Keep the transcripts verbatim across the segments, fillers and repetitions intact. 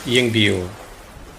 ꯌꯦꯡꯕꯤꯌꯨ,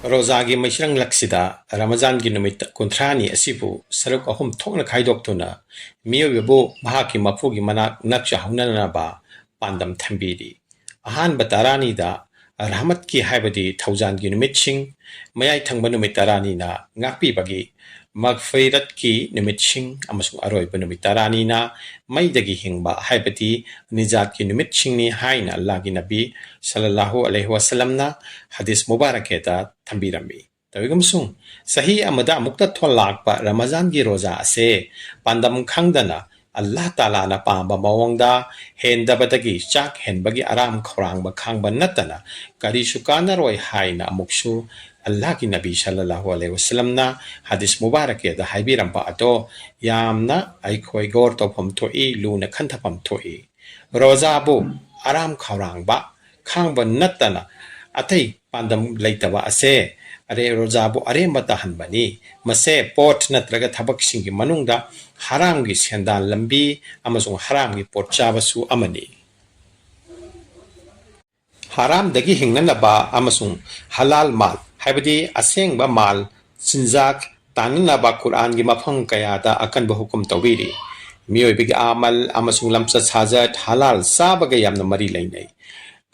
ꯔꯣꯖꯥꯒꯤ ꯃꯩꯁꯤꯔꯪꯂꯛꯁꯤꯗ ꯔꯃꯖꯥꯟꯒꯤ ꯅꯨꯃꯤꯠ ꯀꯨꯟꯊ꯭ꯔꯥꯅꯤ ꯑꯁꯤꯕꯨ ꯁꯔꯨꯛ ꯑꯍꯨꯝ ꯊꯣꯛꯅ ꯈꯥꯏꯗꯣꯛꯇꯨꯅ ꯃꯤꯑꯣꯏꯕꯕꯨ ꯃꯍꯥꯛꯀꯤ ꯃꯄꯨꯒꯤ ꯃꯅꯥꯛ ꯅꯛꯆꯍꯧꯅꯅꯕ ꯄꯥꯟꯗꯝ ꯊꯝꯕꯤꯔꯤ꯫ ꯑꯍꯥꯟꯕ ꯇꯔꯥꯅꯤꯗ ꯔꯍꯃꯠꯀꯤ, ꯍꯥꯏꯕꯗꯤ ꯊꯧꯖꯥꯟꯒꯤ ꯅꯨꯃꯤꯠꯁꯤꯡ, ꯃꯌꯥꯏ ꯊꯪꯕ ꯅꯨꯃꯤꯠ ꯇꯔꯥꯅꯤꯅ ꯉꯥꯛꯄꯤꯕꯒꯤ, ꯃꯒꯐꯤꯔꯠꯀꯤ ꯅꯨꯃꯤꯠꯁꯤꯡ, ꯑꯃꯁꯨꯡ ꯑꯔꯣꯏꯕ ꯅꯨꯃꯤꯠ ꯇꯔꯥꯅꯤꯅ ꯃꯩꯗꯒꯤ ꯍꯤꯡꯕ, ꯍꯥꯏꯕꯗꯤ ꯅꯤꯖꯥꯠꯀꯤ ꯅꯨꯃꯤꯠꯁꯤꯡꯅꯤ ꯍꯥꯏꯅ ꯑꯜꯂꯥꯍꯒꯤ ꯅꯕꯤ ꯁꯜꯂꯜꯂꯥꯍꯨ ꯑꯂꯩꯍꯤ ꯋꯥꯁꯂꯝꯅ ꯍꯗꯤꯁ ꯃꯨꯕꯥꯔꯛꯀꯦꯗ ꯊꯝꯕꯤꯔꯝꯃꯤ꯫ ꯇꯧꯏꯒꯨꯝꯁꯨꯡ, ꯆꯍꯤ ꯑꯃꯗ ꯑꯃꯨꯛꯇ ꯊꯣꯛꯂꯛꯄ ꯔꯃꯖꯥꯟꯒꯤ ꯔꯣꯖꯥ ꯑꯁꯦ ꯄꯥꯟꯗꯝ ꯈꯪꯗꯅ ꯑꯜꯂꯥꯍ ꯇꯥꯂꯥꯅ ꯄꯥꯝꯕ ꯃꯑꯣꯡꯗ ꯍꯦꯟꯗꯕꯗꯒꯤ ꯆꯥꯛ ꯍꯦꯟꯕꯒꯤ ꯑꯔꯥꯝ ꯈꯧꯔꯥꯡꯕ ꯈꯥꯡꯕ ꯅꯠꯇꯅ ꯀꯔꯤꯁꯨ ꯀꯥꯟꯅꯔꯣꯏ ꯍꯥꯏꯅ ꯑꯃꯨꯛꯁꯨ ꯑꯜꯂꯥꯍꯒꯤ ꯅꯕꯤ ꯁꯜꯂꯜꯂꯥꯍꯨ ꯑꯂꯩꯍꯤ ꯋꯥꯁꯂꯝꯅ ꯍꯗꯤꯁ ꯃꯨꯕꯥꯔꯛꯀꯦꯗ ꯍꯥꯏꯕꯤꯔꯝꯕ ꯑꯗꯣ ꯌꯥꯝꯅ ꯑꯩꯈꯣꯏ ꯒꯧꯔ ꯇꯧꯐꯝ ꯊꯣꯛꯏ, ꯂꯨꯅ ꯈꯟꯊꯐꯝ ꯊꯣꯛꯏ꯫ ꯔꯣꯖꯥꯕꯨ ꯑꯔꯥꯝ ꯈꯧꯔꯥꯡꯕ ꯈꯥꯡꯕ ꯅꯠꯇꯅ ꯑꯇꯩ ꯄꯥꯟꯗꯝ ꯂꯩꯇꯕ ꯑꯁꯦ ꯑꯔꯦ-, ꯔꯣꯖꯥꯕꯨ ꯑꯔꯦꯝꯕ ꯇꯥꯍꯟꯕꯅꯤ꯫ ꯃꯁꯦ ꯄꯣꯠ ꯅꯠꯇ꯭ꯔꯒ ꯊꯕꯛꯁꯤꯡꯒꯤ ꯃꯅꯨꯡꯗ ꯍꯔꯥꯝꯒꯤ ꯁꯦꯟꯗꯥꯟ ꯂꯝꯕꯤ ꯑꯃꯁꯨꯡ ꯍꯔꯥꯝꯒꯤ ꯄꯣꯠ ꯆꯥꯕꯁꯨ ꯑꯃꯅꯤ꯫ ꯍꯔꯥꯝꯗꯒꯤ ꯍꯤꯡꯅꯅꯕ ꯑꯃꯁꯨꯡ ꯍꯂꯥꯜ ꯃꯥꯜ, ꯍꯥꯏꯕꯗꯤ ꯑꯁꯦꯡꯕ ꯃꯥꯜ, ꯆꯤꯟꯖꯥꯛ ꯇꯥꯟꯅꯅꯕ ꯀꯨꯔꯥꯟꯒꯤ ꯃꯐꯝ ꯀꯌꯥꯗ ꯑꯀꯟꯕ ꯍꯨꯀꯨꯝ ꯇꯧꯕꯤꯔꯤ꯫ ꯃꯤꯑꯣꯏꯕꯒꯤ ꯑꯃꯜ ꯑꯃꯁꯨꯡ ꯂꯝꯆꯠ ꯁꯥꯖꯠ ꯍꯂꯥꯜ ꯆꯥꯕꯒ ꯌꯥꯝꯅ ꯃꯔꯤ ꯂꯩꯅꯩ꯫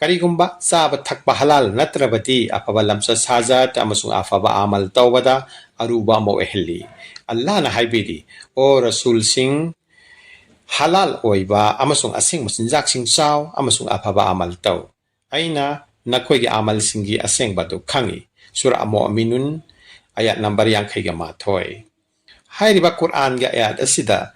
ꯀꯔꯤꯒꯨꯝꯕ ꯆꯥꯕ ꯊꯛꯄ ꯍꯂꯥꯜ ꯅꯠꯇ꯭ꯔꯕꯗꯤ ꯑꯐꯕ ꯂꯝꯆꯠ ꯁꯥꯖꯠ ꯑꯃꯁꯨꯡ ꯑꯐꯕ ꯑꯃꯜ ꯇꯧꯕꯗ ꯑꯔꯨꯕ ꯑꯃ ꯑꯣꯏꯍꯜꯂꯤ꯫ ꯑꯜꯂꯥꯍꯅ ꯍꯥꯏꯕꯤꯔꯤ, "ꯑꯣ ꯔꯁꯨꯜꯁꯤꯡ, ꯍꯂꯥꯜ ꯑꯣꯏꯕ ꯑꯃꯁꯨꯡ ꯑꯁꯦꯡꯕ ꯆꯤꯟꯖꯥꯛꯁꯤꯡ ꯆꯥꯎ ꯑꯃꯁꯨꯡ ꯑꯐꯕ ꯑꯃꯜ ꯇꯧ꯫ ꯑꯩꯅ ꯅꯈꯣꯏꯒꯤ ꯑꯃꯜꯁꯤꯡꯒꯤ ꯑꯁꯦꯡꯕ ꯑꯗꯨ ꯈꯪꯏ"꯫ ꯁꯨꯔꯥ ꯑꯃꯣꯃꯤꯅꯨꯟ, ꯑꯥꯌꯥꯠ ꯅꯝꯕꯔ ꯌꯥꯡꯈꯩꯒ ꯃꯥꯊꯣꯏ꯫ ꯍꯥꯏꯔꯤꯕ ꯀꯨꯔꯥꯟꯒꯤ ꯑꯥꯌꯥꯠ ꯑꯁꯤꯗ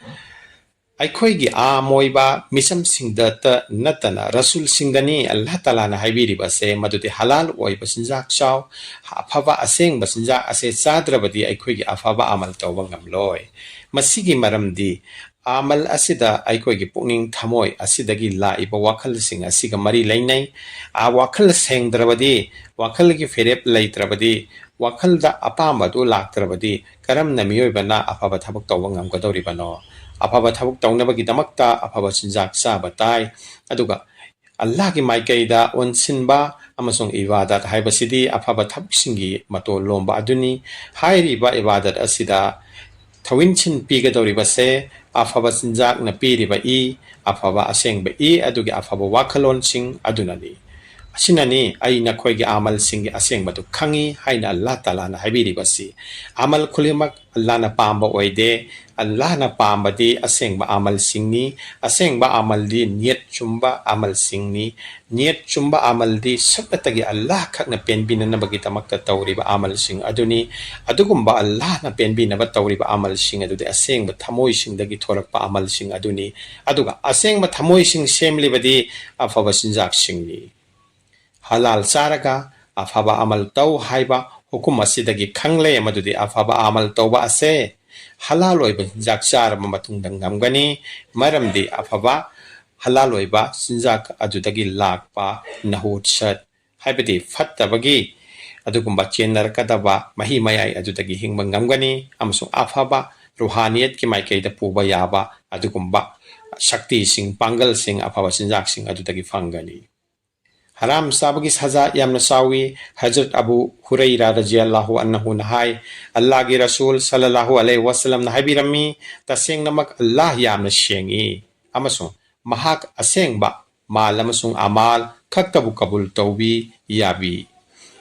ꯑꯩꯈꯣꯏꯒꯤ ꯑꯥꯝ ꯑꯣꯏꯕ ꯃꯤꯆꯝꯁꯤꯡꯗꯇ ꯅꯠꯇꯅ ꯔꯁꯨꯜꯁꯤꯡꯗꯅꯤ ꯑꯜꯂꯥꯍ ꯇꯥꯂꯥꯅ ꯍꯥꯏꯕꯤꯔꯤꯕꯁꯦ, ꯃꯗꯨꯗꯤ ꯍꯂꯥꯜ ꯑꯣꯏꯕ ꯆꯤꯟꯖꯥꯛ ꯆꯥꯎ, ꯑꯐꯕ ꯑꯁꯦꯡꯕ ꯆꯤꯟꯖꯥꯛ ꯑꯁꯦ ꯆꯥꯗ꯭ꯔꯕꯗꯤ ꯑꯩꯈꯣꯏꯒꯤ ꯑꯐꯕ ꯑꯃꯜ ꯇꯧꯕ ꯉꯝꯂꯣꯏ꯫ ꯃꯁꯤꯒꯤ ꯃꯔꯝꯗꯤ ꯑꯃꯜ ꯑꯁꯤꯗ ꯑꯩꯈꯣꯏꯒꯤ ꯄꯨꯛꯅꯤꯡ ꯊꯃꯣꯏ ꯑꯁꯤꯗꯒꯤ ꯂꯥꯛꯏꯕ ꯋꯥꯈꯜꯁꯤꯡ ꯑꯁꯤꯒ ꯃꯔꯤ ꯂꯩꯅꯩ꯫ ꯑꯥ, ꯋꯥꯈꯜ ꯁꯦꯡꯗ꯭ꯔꯕꯗꯤ, ꯋꯥꯈꯜꯒꯤ ꯐꯤꯔꯦꯞ ꯂꯩꯇ꯭ꯔꯕꯗꯤ, ꯋꯥꯈꯜꯗ ꯑꯄꯥꯝꯕ ꯑꯗꯨ ꯂꯥꯛꯇ꯭ꯔꯕꯗꯤ ꯀꯔꯝꯅ ꯃꯤꯑꯣꯏꯕꯅ ꯑꯐꯕ ꯊꯕꯛ ꯇꯧꯕ ꯉꯝꯒꯗꯧꯔꯤꯕꯅꯣ? ꯑꯐꯕ ꯊꯕꯛ ꯇꯧꯅꯕꯒꯤꯗꯃꯛꯇ ꯑꯐꯕ ꯆꯤꯟꯖꯥꯛ ꯆꯥꯕ ꯇꯥꯏ꯫ ꯑꯗꯨꯒ ꯑꯜꯂꯥꯍꯒꯤ ꯃꯥꯏꯀꯩꯗ ꯑꯣꯟꯁꯤꯟꯕ ꯑꯃꯁꯨꯡ ꯏꯕꯥꯗꯠ ꯍꯥꯏꯕꯁꯤꯗꯤ ꯑꯐꯕ ꯊꯕꯛꯁꯤꯡꯒꯤ ꯃꯇꯣꯜ ꯂꯣꯝꯕ ꯑꯗꯨꯅꯤ꯫ ꯍꯥꯏꯔꯤꯕ ꯏꯕꯥꯗꯠ ꯑꯁꯤꯗ ꯊꯧꯏꯟꯁꯤꯟ ꯄꯤꯒꯗꯧꯔꯤꯕꯁꯦ ꯑꯐꯕ ꯆꯤꯟꯖꯥꯛꯅ ꯄꯤꯔꯤꯕ ꯏ, ꯑꯐꯕ ꯑꯁꯦꯡꯕ ꯏ ꯑꯗꯨꯒꯤ ꯑꯐꯕ ꯋꯥꯈꯜꯂꯣꯟꯁꯤꯡ ꯑꯗꯨꯅꯅꯤ꯫ ꯑꯁꯤꯅꯅꯤ ꯑꯩ ꯅꯈꯣꯏꯒꯤ ꯑꯃꯜꯁꯤꯡꯒꯤ ꯑꯁꯦꯡꯕꯗꯨ ꯈꯪꯏ ꯍꯥꯏꯅ ꯑꯜꯂꯥꯍ ꯇꯥꯂꯥꯅ ꯍꯥꯏꯕꯤꯔꯤꯕꯁꯤ꯫ ꯑꯃꯜ ꯈꯨꯗꯤꯡꯃꯛ ꯑꯜꯂꯥꯍꯅ ꯄꯥꯝꯕ ꯑꯣꯏꯗꯦ꯫ ꯑꯜꯂꯥꯍꯅ ꯄꯥꯝꯕꯗꯤ ꯑꯁꯦꯡꯕ ꯑꯃꯜꯁꯤꯡꯅꯤ꯫ ꯑꯁꯦꯡꯕ ꯑꯃꯜꯗꯤ ꯅꯤꯌꯠ ꯆꯨꯝꯕ ꯑꯃꯜꯁꯤꯡꯅꯤ꯫ ꯅꯤꯌꯠ ꯆꯨꯝꯕ ꯑꯃꯜꯗꯤ ꯁꯨꯞꯅꯇꯒꯤ ꯑꯜꯂꯥꯍ ꯈꯛꯅ ꯄꯦꯟꯕꯤꯅꯅꯕꯒꯤꯗꯃꯛꯇ ꯇꯧꯔꯤꯕ ꯑꯃꯜꯁꯤꯡ ꯑꯗꯨꯅꯤ꯫ ꯑꯗꯨꯒꯨꯝꯕ ꯑꯜꯂꯥꯍꯅ ꯄꯦꯟꯕꯤꯅꯕ ꯇꯧꯔꯤꯕ ꯑꯃꯜꯁꯤꯡ ꯑꯗꯨꯗꯤ ꯑꯁꯦꯡꯕ ꯊꯃꯣꯏꯁꯤꯡꯗꯒꯤ ꯊꯣꯔꯛꯄ ꯑꯃꯜꯁꯤꯡ ꯑꯗꯨꯅꯤ꯫ ꯑꯗꯨꯒ ꯑꯁꯦꯡꯕ ꯊꯃꯣꯏꯁꯤꯡ ꯁꯦꯝꯂꯤꯕꯗꯤ ꯑꯐꯕ ꯆꯤꯟꯖꯥꯛꯁꯤꯡꯅꯤ꯫ ꯍꯂꯥꯜ ꯆꯥꯔꯒ ꯑꯐꯕ ꯑꯃꯜ ꯇꯧ ꯍꯥꯏꯕ ꯍꯨꯀꯨꯝ ꯑꯁꯤꯗꯒꯤ ꯈꯪꯂꯦ ꯃꯗꯨꯗꯤ ꯑꯐꯕ ꯑꯃꯜ ꯇꯧꯕ ꯑꯁꯦ ꯍꯂꯥꯜ ꯑꯣꯏꯕ ꯆꯤꯟꯖꯥꯛ ꯆꯥꯔꯕ ꯃꯇꯨꯡꯗ ꯉꯝꯒꯅꯤ꯫ ꯃꯔꯝꯗꯤ ꯑꯐꯕ ꯍꯂꯥꯜ ꯑꯣꯏꯕ ꯆꯤꯟꯖꯥꯛ ꯑꯗꯨꯗꯒꯤ ꯂꯥꯛꯄ ꯅꯍꯨꯠꯁꯠ, ꯍꯥꯏꯕꯗꯤ ꯐꯠꯇꯕꯒꯤ ꯑꯗꯨꯒꯨꯝꯕ ꯆꯦꯟꯅꯔꯛꯀꯗꯕ ꯃꯍꯤ ꯃꯌꯥꯏ ꯑꯗꯨꯗꯒꯤ ꯍꯤꯡꯕ ꯉꯝꯒꯅꯤ ꯑꯃꯁꯨꯡ ꯑꯐꯕ ꯔꯨꯍꯥꯅꯤꯌꯠꯀꯤ ꯃꯥꯏꯀꯩꯗ ꯄꯨꯕ ꯌꯥꯕ ꯑꯗꯨꯒꯨꯝꯕ ꯁꯛꯇꯤꯁꯤꯡ, ꯄꯥꯡꯒꯜꯁꯤꯡ, ꯑꯐꯕ ꯆꯤꯟꯖꯥꯛꯁꯤꯡ ꯑꯗꯨꯗꯒꯤ ꯐꯪꯒꯅꯤ꯫ ꯍꯔꯥꯝ ꯆꯥꯕꯒꯤ ꯁꯖꯥ ꯌꯥꯝꯅ ꯆꯥꯎꯏ꯫ ꯍꯖꯔꯠ ꯑꯕꯨ ꯍꯨꯔꯩꯔꯥ ꯔꯖꯤꯌꯜꯂꯥꯍꯨ ꯑꯟꯍꯨꯅ ꯍꯥꯏ, "ꯑꯜꯂꯥꯍꯒꯤ ꯔꯁꯨꯜ ꯁꯜꯂꯜꯂꯥꯍꯨ ꯑꯂꯩꯍꯤ ꯋꯁꯜꯂꯝꯅ ꯍꯥꯏꯕꯤꯔꯝꯃꯤ, ꯇꯁꯦꯡꯅꯃꯛ ꯑꯜꯂꯥꯍ ꯌꯥꯝꯅ ꯁꯦꯡꯏ ꯑꯃꯁꯨꯡ ꯃꯍꯥꯛ ꯑꯁꯦꯡꯕ ꯃꯥꯜ ꯑꯃꯁꯨꯡ ꯑꯃꯥꯜ ꯈꯛꯇꯕꯨ ꯀꯕꯨꯜ ꯇꯧꯕꯤ ꯌꯥꯕꯤ꯫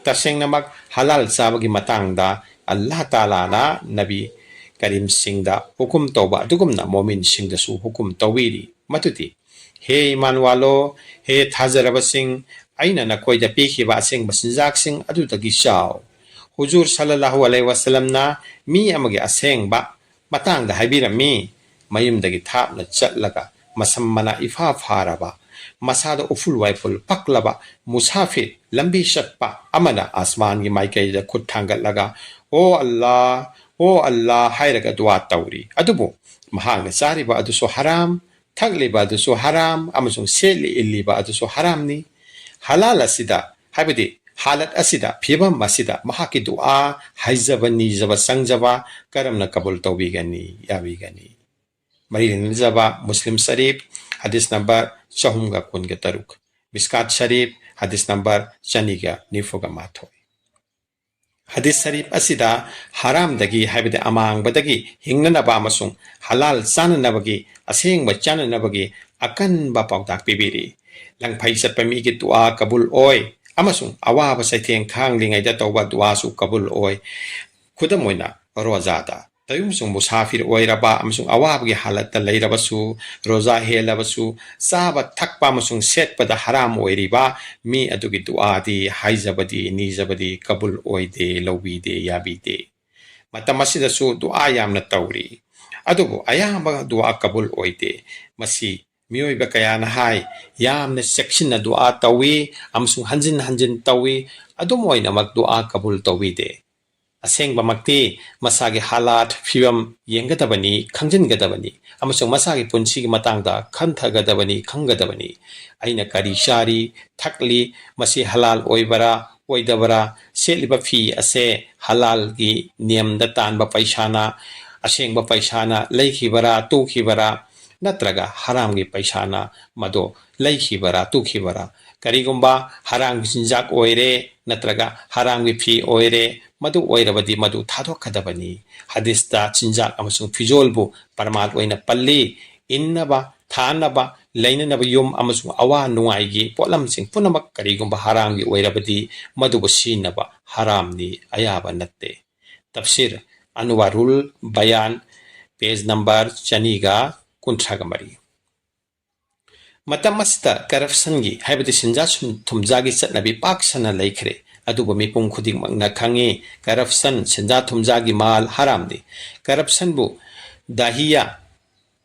ꯇꯁꯦꯡꯅꯃꯛ ꯍꯂꯥꯜ ꯆꯥꯕꯒꯤ ꯃꯇꯥꯡꯗ ꯑꯜꯂꯥꯍ ꯇꯥꯂꯥꯅ ꯅꯕꯤ ꯀꯔꯤꯝꯁꯤꯡꯗ ꯍꯨꯀꯨꯝ ꯇꯧꯕ ꯑꯗꯨꯒꯨꯝꯅ ꯃꯣꯃꯤꯟꯁꯤꯡꯗꯁꯨ ꯍꯨꯀꯨꯝ ꯇꯧꯕꯤꯔꯤ꯫ ꯃꯗꯨꯗꯤ, ꯍꯦ ꯏꯃꯥꯟ ꯋꯥꯂꯣ, ꯍꯦ ꯊꯥꯖꯔꯕꯁꯤꯡ, ꯑꯩꯅ ꯅꯈꯣꯏꯗ ꯄꯤꯈꯤꯕ ꯑꯁꯦꯡꯕ ꯆꯤꯟꯖꯥꯛꯁꯤꯡ ꯑꯗꯨꯗꯒꯤ ꯆꯥꯎ꯫ ꯍꯨꯖꯨꯔ ꯁꯜꯂꯜꯂꯥꯍꯨ ꯑꯂꯩꯍꯤ ꯋꯁꯜꯂꯝꯅ ꯃꯤ ꯑꯃꯒꯤ ꯑꯁꯦꯡꯕ ꯃꯇꯥꯡꯗ ꯍꯥꯏꯕꯤꯔꯝꯃꯤ, ꯃꯌꯨꯝꯗꯒꯤ ꯊꯥꯞꯅ ꯆꯠꯂꯒ ꯃꯁꯝ ꯃꯅꯥ ꯏꯐꯥ ꯐꯥꯔꯕ, ꯃꯁꯥꯗ ꯎꯐꯨꯜ ꯋꯥꯏꯐꯨꯜ ꯄꯛꯂꯕ ꯃꯨꯁꯥꯐꯤꯔ ꯂꯝꯕꯤ ꯆꯠꯄ ꯑꯃꯅ ꯑꯁꯃꯥꯟꯒꯤ ꯃꯥꯏꯀꯩꯗ ꯈꯨꯠ ꯊꯥꯡꯒꯠꯂꯒ, 'ꯑꯣ ꯑꯜꯂꯥ, ꯑꯣ ꯑꯜꯂꯥ' ꯍꯥꯏꯔꯒ ꯗꯨꯋꯥ ꯇꯧꯔꯤ꯫ ꯑꯗꯨꯕꯨ ꯃꯍꯥꯛꯅ ꯆꯥꯔꯤꯕ ꯑꯗꯨꯁꯨ ꯍꯔꯥꯝ, ꯊꯛꯂꯤꯕ ꯑꯗꯨꯁꯨ ꯍꯔꯥꯝ ꯑꯃꯁꯨꯡ ꯁꯦꯠꯂꯤ ꯏꯜꯂꯤꯕ ꯑꯗꯨꯁꯨ ꯍꯔꯥꯝꯅꯤ꯫ ꯍꯂꯥꯜ ꯑꯁꯤꯗ, ꯍꯥꯏꯕꯗꯤ ꯍꯥꯂꯠ ꯑꯁꯤꯗ, ꯐꯤꯕꯝ ꯑꯁꯤꯗ ꯃꯍꯥꯛꯀꯤ ꯗꯨꯑꯥ, ꯍꯥꯏꯖꯕ, ꯅꯤꯖꯕ, ꯆꯪꯖꯕ ꯀꯔꯝꯅ ꯀꯕꯨꯜ ꯇꯧꯕꯤꯒꯅꯤ, ꯌꯥꯕꯤꯒꯅꯤ? ꯃꯔꯤ ꯂꯩꯅꯖꯕ ꯃꯨꯁꯂꯤꯝ ꯁꯔꯤꯐ, ꯍꯗꯤꯁ ꯅꯝꯕꯔ ꯆꯍꯨꯝꯒ ꯀꯨꯟꯒ ꯇꯔꯨꯛ, ꯃꯤꯁꯀꯥꯠ ꯁꯔꯤꯐ, ꯍꯗꯤꯁ ꯅꯝꯕꯔ ꯆꯅꯤꯒ ꯅꯤꯐꯨꯒ ꯃꯥꯊꯣꯏ꯫ ꯍꯗꯤꯁ ꯁꯔꯤꯐ ꯑꯁꯤꯗ ꯍꯔꯥꯝꯗꯒꯤ, ꯍꯥꯏꯕꯗꯤ ꯑꯃꯥꯡꯕꯗꯒꯤ ꯍꯤꯡꯅꯅꯕ ꯑꯃꯁꯨꯡ ꯍꯂꯥꯜ ꯆꯥꯅꯅꯕꯒꯤ, ꯑꯁꯦꯡꯕ ꯆꯥꯅꯅꯕꯒꯤ ꯑꯀꯟꯕ ꯄꯥꯎꯇꯥꯛ ꯄꯤꯕꯤꯔꯤ꯫ ꯂꯪꯐꯩ ꯆꯠꯄ ꯃꯤꯒꯤ ꯗꯨꯋꯥ ꯀꯕꯨꯜ ꯑꯣꯏ, ꯑꯃꯁꯨꯡ ꯑꯋꯥꯕ ꯆꯩꯊꯦꯡ ꯈꯥꯡꯂꯤꯉꯩꯗ ꯇꯧꯕ ꯗꯨꯋꯥꯁꯨ ꯀꯕꯨꯜ ꯑꯣꯏ꯫ ꯈꯨꯗꯝ ꯑꯣꯏꯅ, ꯔꯣꯖꯥꯗ ꯇꯌꯨꯝꯁꯨꯡ ꯃꯨꯁꯥꯐꯤꯔ ꯑꯣꯏꯔꯕ ꯑꯃꯁꯨꯡ ꯑꯋꯥꯕꯒꯤ ꯍꯥꯂꯠꯇ ꯂꯩꯔꯕꯁꯨ, ꯔꯣꯖꯥ ꯍꯦꯜꯂꯕꯁꯨ, ꯆꯥꯕ ꯊꯛꯄ ꯑꯃꯁꯨꯡ ꯁꯦꯠꯄꯗ ꯍꯔꯥꯝ ꯑꯣꯏꯔꯤꯕ ꯃꯤ ꯑꯗꯨꯒꯤ ꯗꯨꯋꯥꯗꯤ, ꯍꯥꯏꯖꯕꯗꯤ, ꯅꯤꯖꯕꯗꯤ ꯀꯕꯨꯜ ꯑꯣꯏꯗꯦ, ꯂꯧꯕꯤꯗꯦ, ꯌꯥꯕꯤꯗꯦ꯫ ꯃꯇꯝ ꯑꯁꯤꯗꯁꯨ ꯗꯨꯋꯥ ꯌꯥꯝꯅ ꯇꯧꯔꯤ, ꯑꯗꯨꯕꯨ ꯑꯌꯥꯝꯕ ꯗꯨꯋꯥ ꯀꯕꯨꯜ ꯑꯣꯏꯗꯦ꯫ ꯃꯁꯤ ꯃꯤꯑꯣꯏꯕ ꯀꯌꯥꯅ ꯍꯥꯏ, ꯌꯥꯝꯅ ꯆꯦꯛꯁꯤꯟꯅ ꯗꯨꯋꯥ ꯇꯧꯏ ꯑꯃꯁꯨꯡ ꯍꯟꯖꯤꯟ ꯍꯟꯖꯤꯟ ꯇꯧꯏ, ꯑꯗꯨꯝ ꯑꯣꯏꯅꯃꯛ ꯗꯨꯋꯥ ꯀꯕꯨꯜ ꯇꯧꯕꯤꯗꯦ꯫ ꯑꯁꯦꯡꯕꯃꯛꯇꯤ ꯃꯁꯥꯒꯤ ꯍꯥꯂꯥꯠ, ꯐꯤꯕꯝ ꯌꯦꯡꯒꯗꯕꯅꯤ, ꯈꯪꯖꯤꯟꯒꯗꯕꯅꯤ ꯑꯃꯁꯨꯡ ꯃꯁꯥꯒꯤ ꯄꯨꯟꯁꯤꯒꯤ ꯃꯇꯥꯡꯗ ꯈꯟꯊꯒꯗꯕꯅꯤ, ꯈꯪꯒꯗꯕꯅꯤ꯫ ꯑꯩꯅ ꯀꯔꯤ ꯆꯥꯔꯤ, ꯊꯛꯂꯤ, ꯃꯁꯤ ꯍꯂꯥꯜ ꯑꯣꯏꯕꯔꯥ, ꯑꯣꯏꯗꯕꯔꯥ, ꯁꯦꯠꯂꯤꯕ ꯐꯤ ꯑꯁꯦ ꯍꯂꯥꯜꯒꯤ ꯅꯤꯌꯝꯗ ꯇꯥꯟꯕ ꯄꯩꯁꯥꯅ, ꯑꯁꯦꯡꯕ ꯄꯩꯁꯥꯅ ꯂꯩꯈꯤꯕꯔꯥ, ꯇꯨꯈꯤꯕꯔꯥ, ꯅꯠꯇ꯭ꯔꯒ ꯍꯔꯥꯝꯒꯤ ꯄꯩꯁꯥꯅ ꯃꯗꯣ ꯂꯩꯈꯤꯕꯔꯥ, ꯇꯨꯈꯤꯕꯔꯥ? ꯀꯔꯤꯒꯨꯝꯕ ꯍꯔꯥꯝꯒꯤ ꯆꯤꯟꯖꯥꯛ ꯑꯣꯏꯔꯦ ꯅꯠꯇ꯭ꯔꯒ ꯍꯔꯥꯝꯒꯤ ꯐꯤ ꯑꯣꯏꯔꯦ, ꯃꯗꯨ ꯑꯣꯏꯔꯕꯗꯤ ꯃꯗꯨ ꯊꯥꯗꯣꯛꯀꯗꯕꯅꯤ꯫ ꯍꯗꯤꯁꯇ ꯆꯤꯟꯖꯥꯛ ꯑꯃꯁꯨꯡ ꯐꯤꯖꯣꯜꯕꯨ ꯄꯔꯃꯥꯟ ꯑꯣꯏꯅ ꯄꯜꯂꯤ꯫ ꯏꯟꯅꯕ, ꯊꯥꯅꯕ, ꯂꯩꯅꯅꯕ ꯌꯨꯝ ꯑꯃꯁꯨꯡ ꯑꯋꯥ ꯅꯨꯡꯉꯥꯏꯒꯤ ꯄꯣꯠꯂꯝꯁꯤꯡ ꯄꯨꯝꯅꯃꯛ ꯀꯔꯤꯒꯨꯝꯕ ꯍꯔꯥꯝꯒꯤ ꯑꯣꯏꯔꯕꯗꯤ ꯃꯗꯨꯕꯨ ꯁꯤꯖꯤꯟꯅꯕ ꯍꯔꯥꯝꯅꯤ, ꯑꯌꯥꯕ ꯅꯠꯇꯦ꯫ ꯇꯐꯁꯤꯔ ꯑꯟꯋꯥꯔꯨꯜ ꯕꯌꯥꯟ, ꯄꯦꯖ ꯅꯝꯕꯔ ꯆꯅꯤꯒ ꯀꯨꯟꯊ꯭ꯔꯥꯒ ꯃꯔꯤ꯫ ꯃꯇꯝ ꯑꯁꯤꯗ ꯀꯔꯞꯁꯟꯒꯤ, ꯍꯥꯏꯕꯗꯤ ꯁꯦꯟꯖꯥ ꯁꯨꯝ-, ꯊꯨꯝꯖꯥꯒꯤ ꯆꯠꯅꯕꯤ ꯄꯥꯛ ꯁꯟꯅ ꯂꯩꯈ꯭ꯔꯦ꯫ ꯑꯗꯨꯕꯨ ꯃꯤꯄꯨꯝ ꯈꯨꯗꯤꯡꯃꯛꯅ ꯈꯪꯉꯤ, ꯀꯔꯞꯁꯟ, ꯁꯦꯟꯖꯥ ꯊꯨꯝꯖꯥꯒꯤ ꯃꯥꯜ ꯍꯔꯥꯝꯅꯤ꯫ ꯀꯔꯞꯁꯟꯕꯨ ꯗꯥꯍꯤꯌꯥ,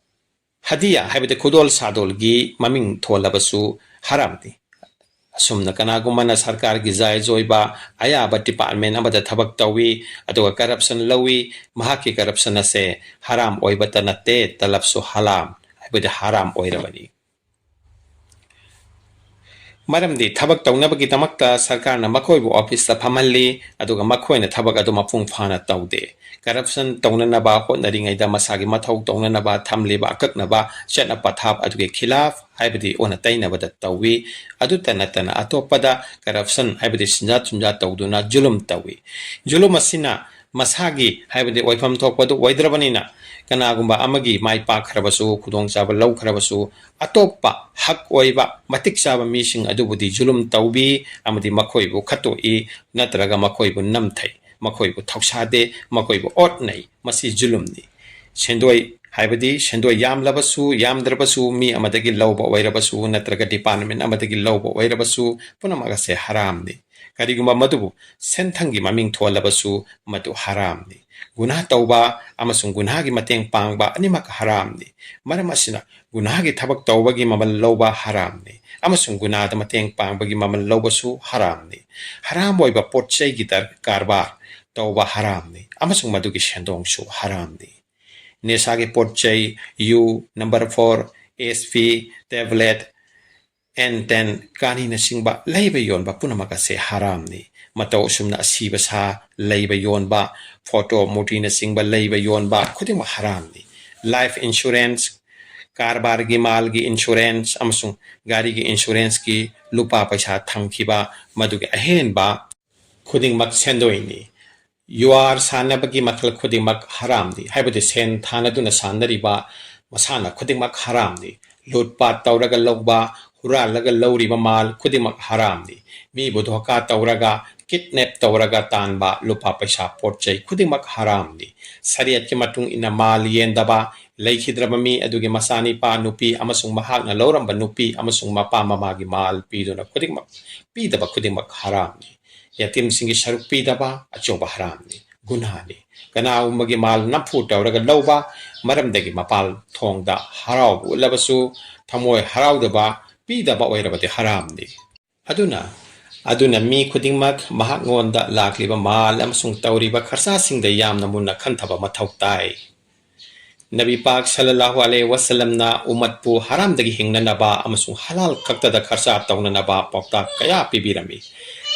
ꯍꯗꯤꯌꯥ, ꯍꯥꯏꯕꯗꯤ ꯈꯨꯗꯣꯜ ꯁꯥꯗꯣꯜꯒꯤ ꯃꯃꯤꯡ ꯊꯣꯜꯂꯕꯁꯨ ꯍꯔꯥꯝꯅꯤ꯫ ꯑꯁꯨꯝꯅ ꯀꯅꯥꯒꯨꯝꯕꯅ ꯁꯔꯀꯥꯔꯒꯤ ꯖꯥꯏꯖ ꯑꯣꯏꯕ ꯑꯌꯥꯕ ꯗꯤꯄꯥꯔꯠꯃꯦꯟ ꯑꯃꯗ ꯊꯕꯛ ꯇꯧꯏ, ꯑꯗꯨꯒ ꯀꯔꯞꯁꯟ ꯂꯧꯏ, ꯃꯍꯥꯛꯀꯤ ꯀꯔꯞꯁꯟ ꯑꯁꯦ ꯍꯔꯥꯝ ꯑꯣꯏꯕꯇ ꯅꯠꯇꯦ, ꯇꯂꯕꯁꯨ ꯍꯂꯥꯝ, ꯍꯥꯏꯕꯗꯤ ꯍꯔꯥꯝ ꯑꯣꯏꯔꯕꯅꯤ꯫ ꯃꯔꯝꯗꯤ ꯊꯕꯛ ꯇꯧꯅꯕꯒꯤꯗꯃꯛꯇ ꯁꯔꯀꯥꯔꯅ ꯃꯈꯣꯏꯕꯨ ꯑꯣꯐꯤꯁꯇ ꯐꯝꯍꯜꯂꯤ, ꯑꯗꯨꯒ ꯃꯈꯣꯏꯅ ꯊꯕꯛ ꯑꯗꯨ ꯃꯄꯨꯡ ꯐꯥꯅ ꯇꯧꯗꯦ꯫ ꯀꯔꯞꯁꯟ ꯇꯧꯅꯅꯕ ꯍꯣꯠꯅꯔꯤꯉꯩꯗ ꯃꯁꯥꯒꯤ ꯃꯊꯧ ꯇꯧꯅꯅꯕ ꯊꯝꯂꯤꯕ ꯑꯀꯛꯅꯕ ꯆꯠꯅ ꯄꯊꯥꯞ ꯑꯗꯨꯒꯤ ꯈꯤꯂꯥꯐ, ꯍꯥꯏꯕꯗꯤ ꯑꯣꯟꯅ ꯇꯩꯅꯕꯗ ꯇꯧꯏ꯫ ꯑꯗꯨꯇ ꯅꯠꯇꯅ ꯑꯇꯣꯞꯄꯗ ꯀꯔꯞꯁꯟ, ꯍꯥꯏꯕꯗꯤ ꯁꯤꯟꯖꯥ ꯊꯨꯝꯖꯥ ꯇꯧꯗꯨꯅ ꯖꯨꯂꯨꯝ ꯇꯧꯏ꯫ ꯖꯨꯂꯨꯝ ꯑꯁꯤꯅ ꯃꯁꯥꯒꯤ, ꯍꯥꯏꯕꯗꯤ ꯑꯣꯏꯐꯝ ꯊꯣꯛꯄꯗꯨ ꯑꯣꯏꯗ꯭ꯔꯕꯅꯤꯅ, ꯀꯅꯥꯒꯨꯝꯕ ꯑꯃꯒꯤ ꯃꯥꯏ ꯄꯥꯛꯈ꯭ꯔꯕꯁꯨ, ꯈꯨꯗꯣꯡꯆꯥꯕ ꯂꯧꯈ꯭ꯔꯕꯁꯨ, ꯑꯇꯣꯞꯄ ꯍꯛ ꯑꯣꯏꯕ, ꯃꯇꯤꯛ ꯆꯥꯕ ꯃꯤꯁꯤꯡ ꯑꯗꯨꯕꯨꯗꯤ ꯖꯨꯂꯨꯝ ꯇꯧꯕꯤ ꯑꯃꯗꯤ ꯃꯈꯣꯏꯕꯨ ꯈꯠꯇꯣꯛꯏ, ꯅꯠꯇ꯭ꯔꯒ ꯃꯈꯣꯏꯕꯨ ꯅꯝꯊꯩ, ꯃꯈꯣꯏꯕꯨ ꯊꯧꯁꯥꯗꯦ, ꯃꯈꯣꯏꯕꯨ ꯑꯣꯠꯅꯩ꯫ ꯃꯁꯤ ꯖꯨꯂꯨꯝꯅꯤ꯫ ꯁꯦꯟꯗꯣꯏ, ꯍꯥꯏꯕꯗꯤ ꯁꯦꯟꯗꯣꯏ ꯌꯥꯝꯂꯕꯁꯨ ꯌꯥꯝꯗ꯭ꯔꯕꯁꯨ, ꯃꯤ ꯑꯃꯗꯒꯤ ꯂꯧꯕ ꯑꯣꯏꯔꯕꯁꯨ ꯅꯠꯇ꯭ꯔꯒ ꯗꯤꯄꯥꯔꯠꯃꯦꯟ ꯑꯃꯗꯒꯤ ꯂꯧꯕ ꯑꯣꯏꯔꯕꯁꯨ, ꯄꯨꯝꯅꯃꯛ ꯑꯁꯦ ꯍꯔꯥꯝꯅꯤ꯫ ꯀꯔꯤꯒꯨꯝꯕ ꯃꯗꯨꯕꯨ ꯁꯦꯟꯊꯪꯒꯤ ꯃꯃꯤꯡ ꯊꯣꯜꯂꯕꯁꯨ, ꯃꯗꯨ ꯍꯔꯥꯝꯅꯤ꯫ ꯒꯨꯅꯥꯍ ꯇꯧꯕ ꯑꯃꯁꯨꯡ ꯒꯨꯅꯥꯍꯒꯤ ꯃꯇꯦꯡ ꯄꯥꯡꯕ ꯑꯅꯤꯃꯛ ꯍꯔꯥꯝꯅꯤ꯫ ꯃꯔꯝ ꯑꯁꯤꯅ, ꯒꯨꯅꯥꯍꯒꯤ ꯊꯕꯛ ꯇꯧꯕꯒꯤ ꯃꯃꯜ ꯂꯧꯕ ꯍꯔꯥꯝꯅꯤ, ꯑꯃꯁꯨꯡ ꯒꯨꯅꯥꯍꯗ ꯃꯇꯦꯡ ꯄꯥꯡꯕꯒꯤ ꯃꯃꯜ ꯂꯧꯕꯁꯨ ꯍꯔꯥꯝꯅꯤ꯫ ꯍꯔꯥꯝ ꯑꯣꯏꯕ ꯄꯣꯠ ꯆꯩꯒꯤ ꯗꯔ-, ꯀꯔꯕꯥꯔ ꯇꯧꯕ ꯍꯔꯥꯝꯅꯤ, ꯑꯃꯁꯨꯡ ꯃꯗꯨꯒꯤ ꯁꯦꯟꯗꯣꯡꯁꯨ ꯍꯔꯥꯝꯅꯤ꯫ ꯅꯤꯁꯥꯒꯤ ꯄꯣꯠ ꯆꯩ, U, number four, S P, tablet, N ten, ꯀꯥꯅꯤꯅꯆꯤꯡꯕ ꯂꯩꯕ ꯌꯣꯟꯕ ꯄꯨꯝꯅꯃꯛ ꯑꯁꯦ ꯍꯔꯥꯝꯅꯤ꯫ ꯃꯇꯧ ꯑꯁꯨꯝꯅ ꯑꯁꯤꯕ ꯁꯥ ꯂꯩꯕ ꯌꯣꯟꯕ, ꯐꯣꯇꯣ ꯃꯨꯔꯇꯤꯅꯆꯤꯡꯕ ꯂꯩꯕ ꯌꯣꯟꯕ ꯈꯨꯗꯤꯡꯃꯛ ꯍꯔꯥꯝꯅꯤ꯫ ꯂꯥꯏꯐ ꯏꯟꯁꯨꯔꯦꯟꯁ, ꯀꯔꯕꯥꯔꯒꯤ ꯃꯥꯜꯒꯤ ꯏꯟꯁꯨꯔꯦꯟꯁ ꯑꯃꯁꯨꯡ ꯒꯥꯔꯤꯒꯤ ꯏꯟꯁꯨꯔꯦꯟꯁꯀꯤ ꯂꯨꯄꯥ ꯄꯩꯁꯥ ꯊꯝꯈꯤꯕ, ꯃꯗꯨꯒꯤ ꯑꯍꯦꯟꯕ ꯈꯨꯗꯤꯡꯃꯛ ꯁꯦꯟꯗꯣꯏꯅꯤ꯫ ꯌꯨꯍꯥꯔ ꯁꯥꯟꯅꯕꯒꯤ ꯃꯈꯜ ꯈꯨꯗꯤꯡꯃꯛ ꯍꯔꯥꯝꯅꯤ, ꯍꯥꯏꯕꯗꯤ ꯁꯦꯟ ꯊꯥꯅꯗꯨꯅ ꯁꯥꯟꯅꯔꯤꯕ, ꯃꯁꯥꯟꯅ ꯈꯨꯗꯤꯡꯃꯛ ꯍꯔꯥꯝꯅꯤ꯫ ꯂꯨꯠꯄꯥꯠ ꯇꯧꯔꯒ ꯂꯧꯕ, ꯍꯨꯔꯥꯜꯂꯒ ꯂꯧꯔꯤꯕ ꯃꯥꯜ ꯈꯨꯗꯤꯡꯃꯛ ꯍꯔꯥꯝꯅꯤ꯫ ꯃꯤꯕꯨ ꯙꯣꯀꯥ ꯇꯧꯔꯒ, ꯀꯤꯗꯅꯦꯞ ꯇꯧꯔꯒ ꯇꯥꯟꯕ ꯂꯨꯄꯥ ꯄꯩꯁꯥ ꯄꯣꯠ ꯆꯩ ꯈꯨꯗꯤꯡꯃꯛ ꯍꯔꯥꯝꯅꯤ꯫ ꯁꯔꯤꯌꯠꯀꯤ ꯃꯇꯨꯡ ꯏꯟꯅ ꯃꯥꯜ ꯌꯦꯟꯗꯕ, ꯂꯩꯈꯤꯗ꯭ꯔꯕ ꯃꯤ ꯑꯗꯨꯒꯤ ꯃꯆꯥꯅꯤꯄꯥ ꯅꯨꯄꯤ ꯑꯃꯁꯨꯡ ꯃꯍꯥꯛꯅ ꯂꯧꯔꯝꯕ ꯅꯨꯄꯤ ꯑꯃꯁꯨꯡ ꯃꯄꯥ ꯃꯃꯥꯒꯤ ꯃꯥꯜ ꯄꯤꯗꯨꯅ ꯈꯨꯗꯤꯡꯃꯛ, ꯄꯤꯗꯕ ꯈꯨꯗꯤꯡꯃꯛ ꯍꯔꯥꯝꯅꯤ꯫ ꯌꯥꯇꯤꯝꯁꯤꯡꯒꯤ ꯁꯔꯨꯛ ꯄꯤꯗꯕ ꯑꯆꯧꯕ ꯍꯔꯥꯝꯅꯤ, ꯒꯨꯅꯥꯅꯤ꯫ ꯀꯅꯥꯒꯨꯝꯕꯒꯤ ꯃꯥꯜ ꯅꯝꯐꯨ ꯇꯧꯔꯒ ꯂꯧꯕ, ꯃꯔꯝꯗꯒꯤ ꯃꯄꯥꯜ ꯊꯣꯡꯗ ꯍꯔꯥꯎꯕ ꯎꯠꯂꯕꯁꯨ ꯊꯃꯣꯏ ꯍꯔꯥꯎꯗꯕ ꯄꯤꯗꯕ ꯑꯣꯏꯔꯕꯗꯤ ꯍꯔꯥꯝꯅꯤ꯫ ꯑꯗꯨꯅ, ꯑꯗꯨꯅ ꯃꯤ ꯈꯨꯗꯤꯡꯃꯛ ꯃꯍꯥꯛꯉꯣꯟꯗ ꯂꯥꯛꯂꯤꯕ ꯃꯥꯜ ꯑꯃꯁꯨꯡ ꯇꯧꯔꯤꯕ ꯈꯔꯁꯥꯁꯤꯡꯗ ꯌꯥꯝꯅ ꯃꯨꯟꯅ ꯈꯟꯊꯕ ꯃꯊꯧ ꯇꯥꯏ꯫ ꯅꯕꯤ ꯄꯥꯛ ꯁꯜꯂꯜꯂꯥꯍꯨ ꯑꯂꯩꯍꯤ ꯋꯥꯁꯜꯂꯝꯅ ꯎꯃꯠꯄꯨ ꯍꯔꯥꯝꯗꯒꯤ ꯍꯤꯡꯅꯅꯕ ꯑꯃꯁꯨꯡ ꯍꯂꯥꯜ ꯈꯛꯇꯗ ꯈꯔꯆꯥ ꯇꯧꯅꯅꯕ ꯄꯥꯎꯇꯥꯛ ꯀꯌꯥ ꯄꯤꯕꯤꯔꯝꯃꯤ꯫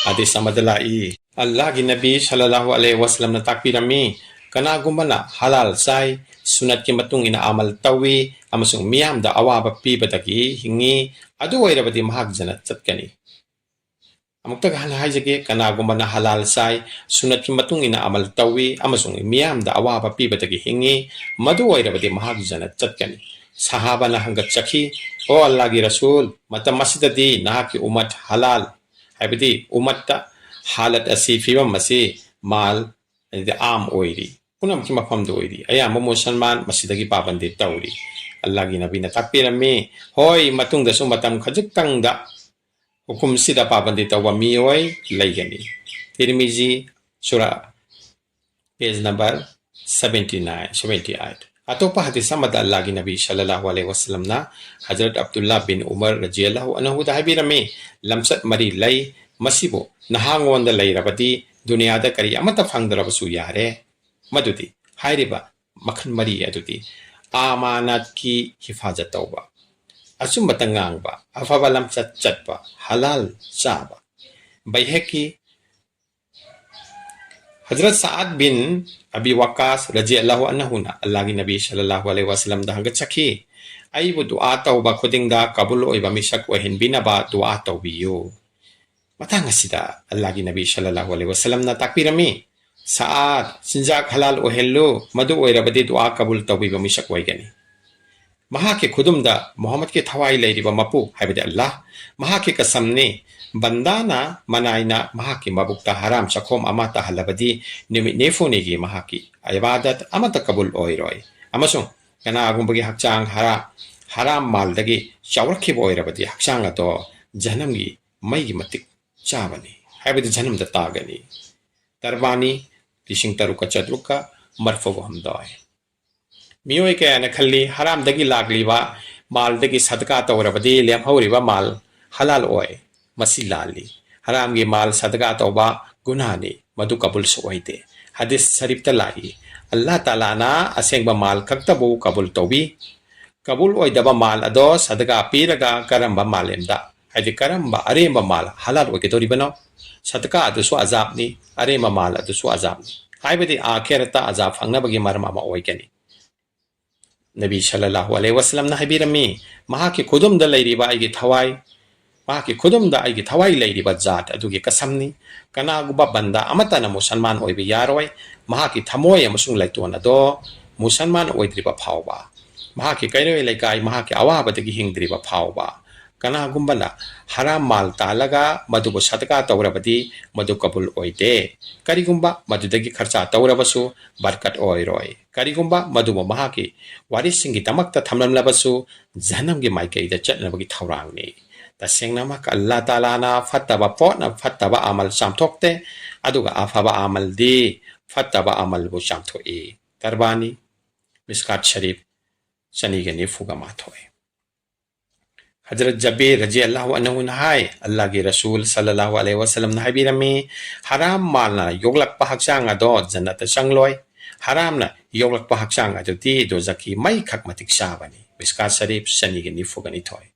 ꯍꯗꯤꯁ ꯑꯃꯗ ꯂꯥꯛꯏ, ꯑꯜꯂꯥꯍꯒꯤ ꯅꯕꯤ ꯁꯜꯂꯜꯂꯥꯍꯨ ꯑꯂꯩꯍꯤ ꯋꯥꯁꯜꯂꯝꯅ ꯇꯥꯛꯄꯤꯔꯝꯃꯤ, ꯀꯅꯥꯒꯨꯝꯕꯅ ꯍꯂꯥꯜ ꯆꯥꯏ, ꯁꯨꯅꯠꯀꯤ ꯃꯇꯨꯡ ꯏꯟꯅ ꯑꯃꯜ ꯇꯧꯏ ꯑꯃꯁꯨꯡ ꯃꯤꯌꯥꯝꯗ ꯑꯋꯥꯕ ꯄꯤꯕꯗꯒꯤ ꯍꯤꯡꯉꯤ, ꯑꯗꯨ ꯑꯣꯏꯔꯕꯗꯤ ꯃꯍꯥꯛ ꯖꯟꯅꯠ ꯆꯠꯀꯅꯤ꯫ ꯑꯃꯨꯛꯇꯒ ꯍꯟꯅ ꯍꯥꯏꯖꯒꯦ, ꯀꯅꯥꯒꯨꯝꯕꯅ ꯍꯂꯥꯜ ꯆꯥꯏ, ꯁꯨꯅꯠꯀꯤ ꯃꯇꯨꯡ ꯏꯟꯅ ꯑꯃꯜ ꯇꯧꯏ ꯑꯃꯁꯨꯡ ꯃꯤꯌꯥꯝꯗ ꯑꯋꯥꯕ ꯄꯤꯕꯗꯒꯤ ꯍꯤꯡꯉꯤ, ꯃꯗꯨ ꯑꯣꯏꯔꯕꯗꯤ ꯃꯍꯥꯛ ꯖꯟꯅꯠ ꯆꯠꯀꯅꯤ꯫ ꯁꯍꯥꯕꯥꯅ ꯍꯪꯒꯠꯆꯈꯤ, "ꯑꯣ ꯑꯜꯂꯥꯍꯒꯤ ꯔꯁꯨꯜ, ꯃꯇꯝ ꯑꯁꯤꯗꯗꯤ ꯅꯍꯥꯛꯀꯤ ꯎꯃꯠ ꯍꯂꯥꯜ, ꯍꯥꯏꯕꯗꯤ ꯎꯃꯠꯇ ꯍꯥꯂꯠ ꯑꯁꯤ, ꯐꯤꯕꯝ ꯑꯁꯤ ꯃꯥꯜ, ꯍꯥꯏꯗꯤ ꯑꯥꯝ ꯑꯣꯏꯔꯤ, ꯄꯨꯝꯅꯃꯛꯀꯤ ꯃꯐꯝꯗ ꯑꯣꯏꯔꯤ, ꯑꯌꯥꯝꯕ ꯃꯨꯁꯜꯃꯥꯟ ꯃꯁꯤꯗꯒꯤ ꯄꯥꯕꯟꯗꯤ ꯇꯧꯔꯤ"꯫ ꯑꯜꯂꯥꯍꯒꯤ ꯅꯕꯤꯅ ꯇꯥꯛꯄꯤꯔꯝꯃꯤ, ꯍꯣꯏ, ꯃꯇꯨꯡꯗꯁꯨ ꯃꯇꯝ ꯈꯖꯤꯛꯇꯪꯗ ꯍꯨꯀꯨꯝꯁꯤꯗ ꯄꯥꯕꯟꯗꯤ ꯇꯧꯕ ꯃꯤꯑꯣꯏ ꯂꯩꯒꯅꯤ꯫ ꯇꯤꯔꯃꯤꯖꯤ, ꯁꯨꯔꯥ, page number seventy nine, seventy eight꯫ ꯑꯇꯣꯞꯄ ꯍꯗꯤꯁ ꯑꯃꯗ ꯑꯜꯂꯥꯍꯒꯤ ꯅꯕꯤ ꯁꯜꯂꯜꯂꯥꯍꯨ ꯑꯂꯩꯍꯤ ꯋꯥꯁꯜꯂꯝꯅ ꯍꯖꯔꯠ ꯑꯕꯗꯨꯜꯂꯥ ꯕꯤꯟ ꯎꯃꯔ ꯔꯖꯤꯌꯜꯂꯥꯍꯨ ꯑꯅꯍꯨꯗ ꯍꯥꯏꯕꯤꯔꯝꯃꯤ, "ꯂꯝꯆꯠ ꯃꯔꯤ ꯂꯩ, ꯃꯁꯤꯕꯨ ꯅꯍꯥꯉꯣꯟꯗ ꯂꯩꯔꯕꯗꯤ ꯗꯨꯅꯤꯌꯥꯗ ꯀꯔꯤ ꯑꯃꯠꯇ ꯐꯪꯗ꯭ꯔꯕꯁꯨ ꯌꯥꯔꯦ"꯫ ꯃꯗꯨꯗꯤ ꯍꯥꯏꯔꯤꯕ ꯃꯈꯜ ꯃꯔꯤ ꯑꯗꯨꯗꯤ ꯑꯃꯥꯅꯠꯀꯤ ꯍꯤꯐꯥꯖꯠ ꯇꯧꯕ, ꯑꯆꯨꯝꯕꯇ ꯉꯥꯡꯕ, ꯑꯐꯕ ꯂꯝꯆꯠ ꯆꯠꯄ, ꯍꯂꯥꯜ ꯆꯥꯕ꯫ ꯕꯩꯍꯦꯛꯀꯤ, ꯍꯖꯔꯠ ꯁꯥꯑꯗ ꯕꯤꯟ ꯑꯕꯤ ꯋꯥꯀꯥꯁ ꯔꯖꯤꯌꯜꯂꯥꯍꯨ ꯑꯟꯍꯨꯅ ꯑꯜꯂꯥꯍꯒꯤ ꯅꯕꯤ ꯁꯜꯂꯜꯂꯥꯍꯨ ꯑꯂꯩꯍꯤ ꯋꯥꯁꯜꯂꯝꯗ ꯍꯪꯒꯠꯆꯈꯤ, "ꯑꯩꯕꯨ ꯗꯨꯑꯥ ꯇꯧꯕ ꯈꯨꯗꯤꯡꯗ ꯀꯕꯨꯜ ꯑꯣꯏꯕ ꯃꯤꯁꯛ ꯑꯣꯏꯍꯟꯕꯤꯅꯕ ꯗꯨꯑꯥ ꯇꯧꯕꯤꯌꯨ"꯫ ꯃꯇꯥꯡ ꯑꯁꯤꯗ ꯑꯜꯂꯥꯍꯒꯤ ꯅꯕꯤ ꯁꯜꯂꯜꯂꯥꯍꯨ ꯑꯂꯩꯍꯤ ꯋꯥꯁꯜꯂꯝꯅ ꯇꯥꯛꯄꯤꯔꯝꯃꯤ, "ꯁꯥꯑꯗ, ꯆꯤꯟꯖꯥꯛ ꯍꯂꯥꯜ ꯑꯣꯏꯍꯜꯂꯨ, ꯃꯗꯨ ꯑꯣꯏꯔꯕꯗꯤ ꯗꯨꯑꯥ ꯀꯕꯨꯜ ꯇꯧꯕꯤꯕ ꯃꯤꯁꯛ ꯑꯣꯏꯒꯅꯤ"꯫ ꯃꯍꯥꯛꯀꯤ ꯈꯨꯗꯨꯝꯗ ꯃꯨꯍꯝꯃꯗꯀꯤ ꯊꯋꯥꯏ ꯂꯩꯔꯤꯕ ꯃꯄꯨ, ꯍꯥꯏꯕꯗꯤ ꯑꯜꯂꯥꯍ, ꯃꯍꯥꯛꯀꯤ ꯀꯁꯝꯅꯤ, ꯕꯟꯗꯥꯅ ꯃꯅꯥꯏꯅ ꯃꯍꯥꯛꯀꯤ ꯃꯕꯨꯛꯇ ꯍꯔꯥꯝ ꯆꯈꯣꯝ ꯑꯃ ꯇꯥꯍꯜꯂꯕꯗꯤ ꯅꯨꯃꯤꯠ ꯅꯤꯐꯨꯅꯤꯒꯤ ꯃꯍꯥꯛꯀꯤ ꯏꯕꯥꯗꯠ ꯑꯃꯠꯇ ꯀꯕꯨꯜ ꯑꯣꯏꯔꯣꯏ꯫ ꯑꯃꯁꯨꯡ ꯀꯅꯥꯒꯨꯝꯕꯒꯤ ꯍꯛꯆꯥꯡ ꯍꯔꯥ-, ꯍꯔꯥꯝ ꯃꯥꯜꯗꯒꯤ ꯆꯥꯎꯔꯛꯈꯤꯕ ꯑꯣꯏꯔꯕꯗꯤ ꯍꯛꯆꯥꯡ ꯑꯗꯣ ꯖꯍꯟꯅꯝꯒꯤ ꯃꯩꯒꯤ ꯃꯇꯤꯛ ꯆꯥꯕꯅꯤ, ꯍꯥꯏꯕꯗꯤ ꯖꯍꯟꯅꯝꯗ ꯇꯥꯒꯅꯤ꯫ ꯇꯔꯕꯥꯅꯤ, ꯂꯤꯁꯤꯡ ꯇꯔꯨꯛꯀ ꯆꯥꯇ꯭ꯔꯨꯛꯀ ꯃꯔꯤꯐꯨ ꯍꯨꯝꯗꯣꯏ꯫ ꯃꯤꯑꯣꯏ ꯀꯌꯥꯅ ꯈꯜꯂꯤ, ꯍꯔꯥꯝꯗꯒꯤ ꯂꯥꯛꯂꯤꯕ ꯃꯥꯜꯗꯒꯤ ꯁꯗꯀꯥ ꯇꯧꯔꯕꯗꯤ ꯂꯦꯝꯍꯧꯔꯤꯕ ꯃꯥꯜ ꯍꯂꯥꯜ ꯑꯣꯏ꯫ ꯃꯁꯤ ꯂꯥꯜꯂꯤ꯫ ꯍꯔꯥꯝꯒꯤ ꯃꯥꯜ ꯁꯗꯀꯥ ꯇꯧꯕ ꯒꯨꯅꯥꯅꯤ, ꯃꯗꯨ ꯀꯕꯨꯜꯁꯨ ꯑꯣꯏꯗꯦ꯫ ꯍꯗꯤꯁ ꯁꯔꯤꯐꯇ ꯂꯥꯛꯏ, ꯑꯜꯂꯥꯍ ꯇꯥꯂꯥꯅ ꯑꯁꯦꯡꯕ ꯃꯥꯜ ꯈꯛꯇꯕꯨ ꯀꯕꯨꯜ ꯇꯧꯏ꯫ ꯀꯕꯨꯜ ꯑꯣꯏꯗꯕ ꯃꯥꯜ ꯑꯗꯣ ꯁꯗꯒꯥ ꯄꯤꯔꯒ ꯀꯔꯝꯕ ꯃꯥꯂꯦꯝꯗ, ꯍꯥꯏꯗꯤ ꯀꯔꯝꯕ ꯑꯔꯦꯝꯕ ꯃꯥꯜ ꯍꯂꯥꯜ ꯑꯣꯏꯒꯗꯧꯔꯤꯕꯅꯣ? ꯁꯗꯀꯥ ꯑꯗꯨꯁꯨ ꯑꯖꯥꯕꯅꯤ, ꯑꯔꯦꯝꯕ ꯃꯥꯜ ꯑꯗꯨꯁꯨ ꯑꯖꯥꯕꯅꯤ꯫ ꯍꯥꯏꯕꯗꯤ ꯑꯥꯈꯦꯔꯠꯇ ꯑꯖꯥꯕ ꯐꯪꯅꯕꯒꯤ ꯃꯔꯝ ꯑꯃ ꯑꯣꯏꯒꯅꯤ꯫ ꯅꯕꯤ ꯁꯜꯂꯜꯂꯥꯍꯨ ꯑꯂꯩꯍꯤ ꯋꯥꯁꯂꯝꯅ ꯍꯥꯏꯕꯤꯔꯝꯃꯤ, "ꯃꯍꯥꯛꯀꯤ ꯈꯨꯗꯨꯝꯗ ꯂꯩꯔꯤꯕ ꯑꯩꯒꯤ ꯊꯋꯥꯏ, ꯃꯍꯥꯛꯀꯤ ꯈꯨꯗꯨꯝꯗ ꯑꯩꯒꯤ ꯊꯋꯥꯏ ꯂꯩꯔꯤꯕ ꯖꯥꯠ ꯑꯗꯨꯒꯤ ꯀꯁꯝꯅꯤ, ꯀꯅꯥꯒꯨꯝꯕ ꯕꯟꯗꯥ ꯑꯃꯠꯇꯅ ꯃꯨꯁꯜꯃꯥꯟ ꯑꯣꯏꯕ ꯌꯥꯔꯣꯏ, ꯃꯍꯥꯛꯀꯤ ꯊꯃꯣꯏ ꯑꯃꯁꯨꯡ ꯂꯩꯇꯣꯟ ꯑꯗꯣ ꯃꯨꯁꯜꯃꯥꯟ ꯑꯣꯏꯗ꯭ꯔꯤꯕ ꯐꯥꯎꯕ, ꯃꯍꯥꯛꯀꯤ ꯀꯩꯔꯣꯏ ꯂꯩꯀꯥꯏ ꯃꯍꯥꯛꯀꯤ ꯑꯋꯥꯕꯗꯒꯤ ꯍꯤꯡꯗ꯭ꯔꯤꯕ ꯐꯥꯎꯕ꯫ ꯀꯅꯥꯒꯨꯝꯕꯅ ꯍꯔꯥꯝ ꯃꯥꯜ ꯇꯥꯜꯂꯒ ꯃꯗꯨꯕꯨ ꯁꯗꯀꯥ ꯇꯧꯔꯕꯗꯤ ꯃꯗꯨ ꯀꯕꯨꯜ ꯑꯣꯏꯗꯦ꯫ ꯀꯔꯤꯒꯨꯝꯕ ꯃꯗꯨꯗꯒꯤ ꯈꯔꯆꯥ ꯇꯧꯔꯕꯁꯨ ꯕꯔꯀꯠ ꯑꯣꯏꯔꯣꯏ꯫ ꯀꯔꯤꯒꯨꯝꯕ ꯃꯗꯨꯕꯨ ꯃꯍꯥꯛꯀꯤ ꯋꯥꯔꯤꯁꯁꯤꯡꯒꯤꯗꯃꯛꯇ ꯊꯝꯂꯝꯂꯕꯁꯨ ꯖꯍꯟꯅꯝꯒꯤ ꯃꯥꯏꯀꯩꯗ ꯆꯠꯅꯕꯒꯤ ꯊꯧꯔꯥꯡꯅꯤ꯫ ꯇꯁꯦꯡꯅꯃꯛ ꯑꯜꯂꯥꯍ ꯇꯥꯂꯥꯅ ꯐꯠꯇꯕ ꯄꯣꯠꯅ ꯐꯠꯇꯕ ꯑꯃꯜ ꯆꯥꯝꯊꯣꯛꯇꯦ, ꯑꯗꯨꯒ ꯑꯐꯕ ꯑꯃꯜꯗꯤ ꯐꯠꯇꯕ ꯑꯃꯜꯕꯨ ꯆꯥꯝꯊꯣꯛꯏ"꯫ ꯇꯔꯕꯥꯅꯤ, ꯃꯤꯁꯀꯥꯠ ꯁꯔꯤꯐ, ꯆꯅꯤꯒ ꯅꯤꯐꯨꯒ ꯃꯥꯊꯣꯏ꯫ ꯍꯖꯔꯠ ꯖꯕꯤꯔ ꯔꯖꯤꯌꯜꯂꯥꯍꯨ ꯑꯟꯍꯨꯅ ꯍꯥꯏ, ꯑꯜꯂꯥꯍꯒꯤ ꯔꯁꯨꯜ ꯁꯜꯂꯜꯂꯥꯍꯨ ꯑꯂꯩꯍꯤ ꯋꯥꯁꯜꯂꯝꯅ ꯍꯥꯏꯕꯤꯔꯝꯃꯤ, "ꯍꯔꯥꯝ ꯃꯥꯜꯅ ꯌꯣꯛꯂꯛꯄ ꯍꯛꯆꯥꯡ ꯑꯗꯣ ꯖꯟꯅꯠꯇ ꯆꯪꯂꯣꯏ꯫ ꯍꯔꯥꯝꯅ ꯌꯣꯛꯂꯛꯄ ꯍꯛꯆꯥꯡ ꯑꯗꯨꯗꯤ ꯗꯣꯖꯈꯀꯤ ꯃꯩ ꯈꯛ ꯃꯇꯤꯛ ꯆꯥꯕꯅꯤ"꯫ ꯃꯤꯁꯀꯥꯠ ꯁꯔꯤꯐ ꯆꯅꯤꯒ ꯅꯤꯐꯨꯒ ꯅꯤꯊꯣꯏ꯫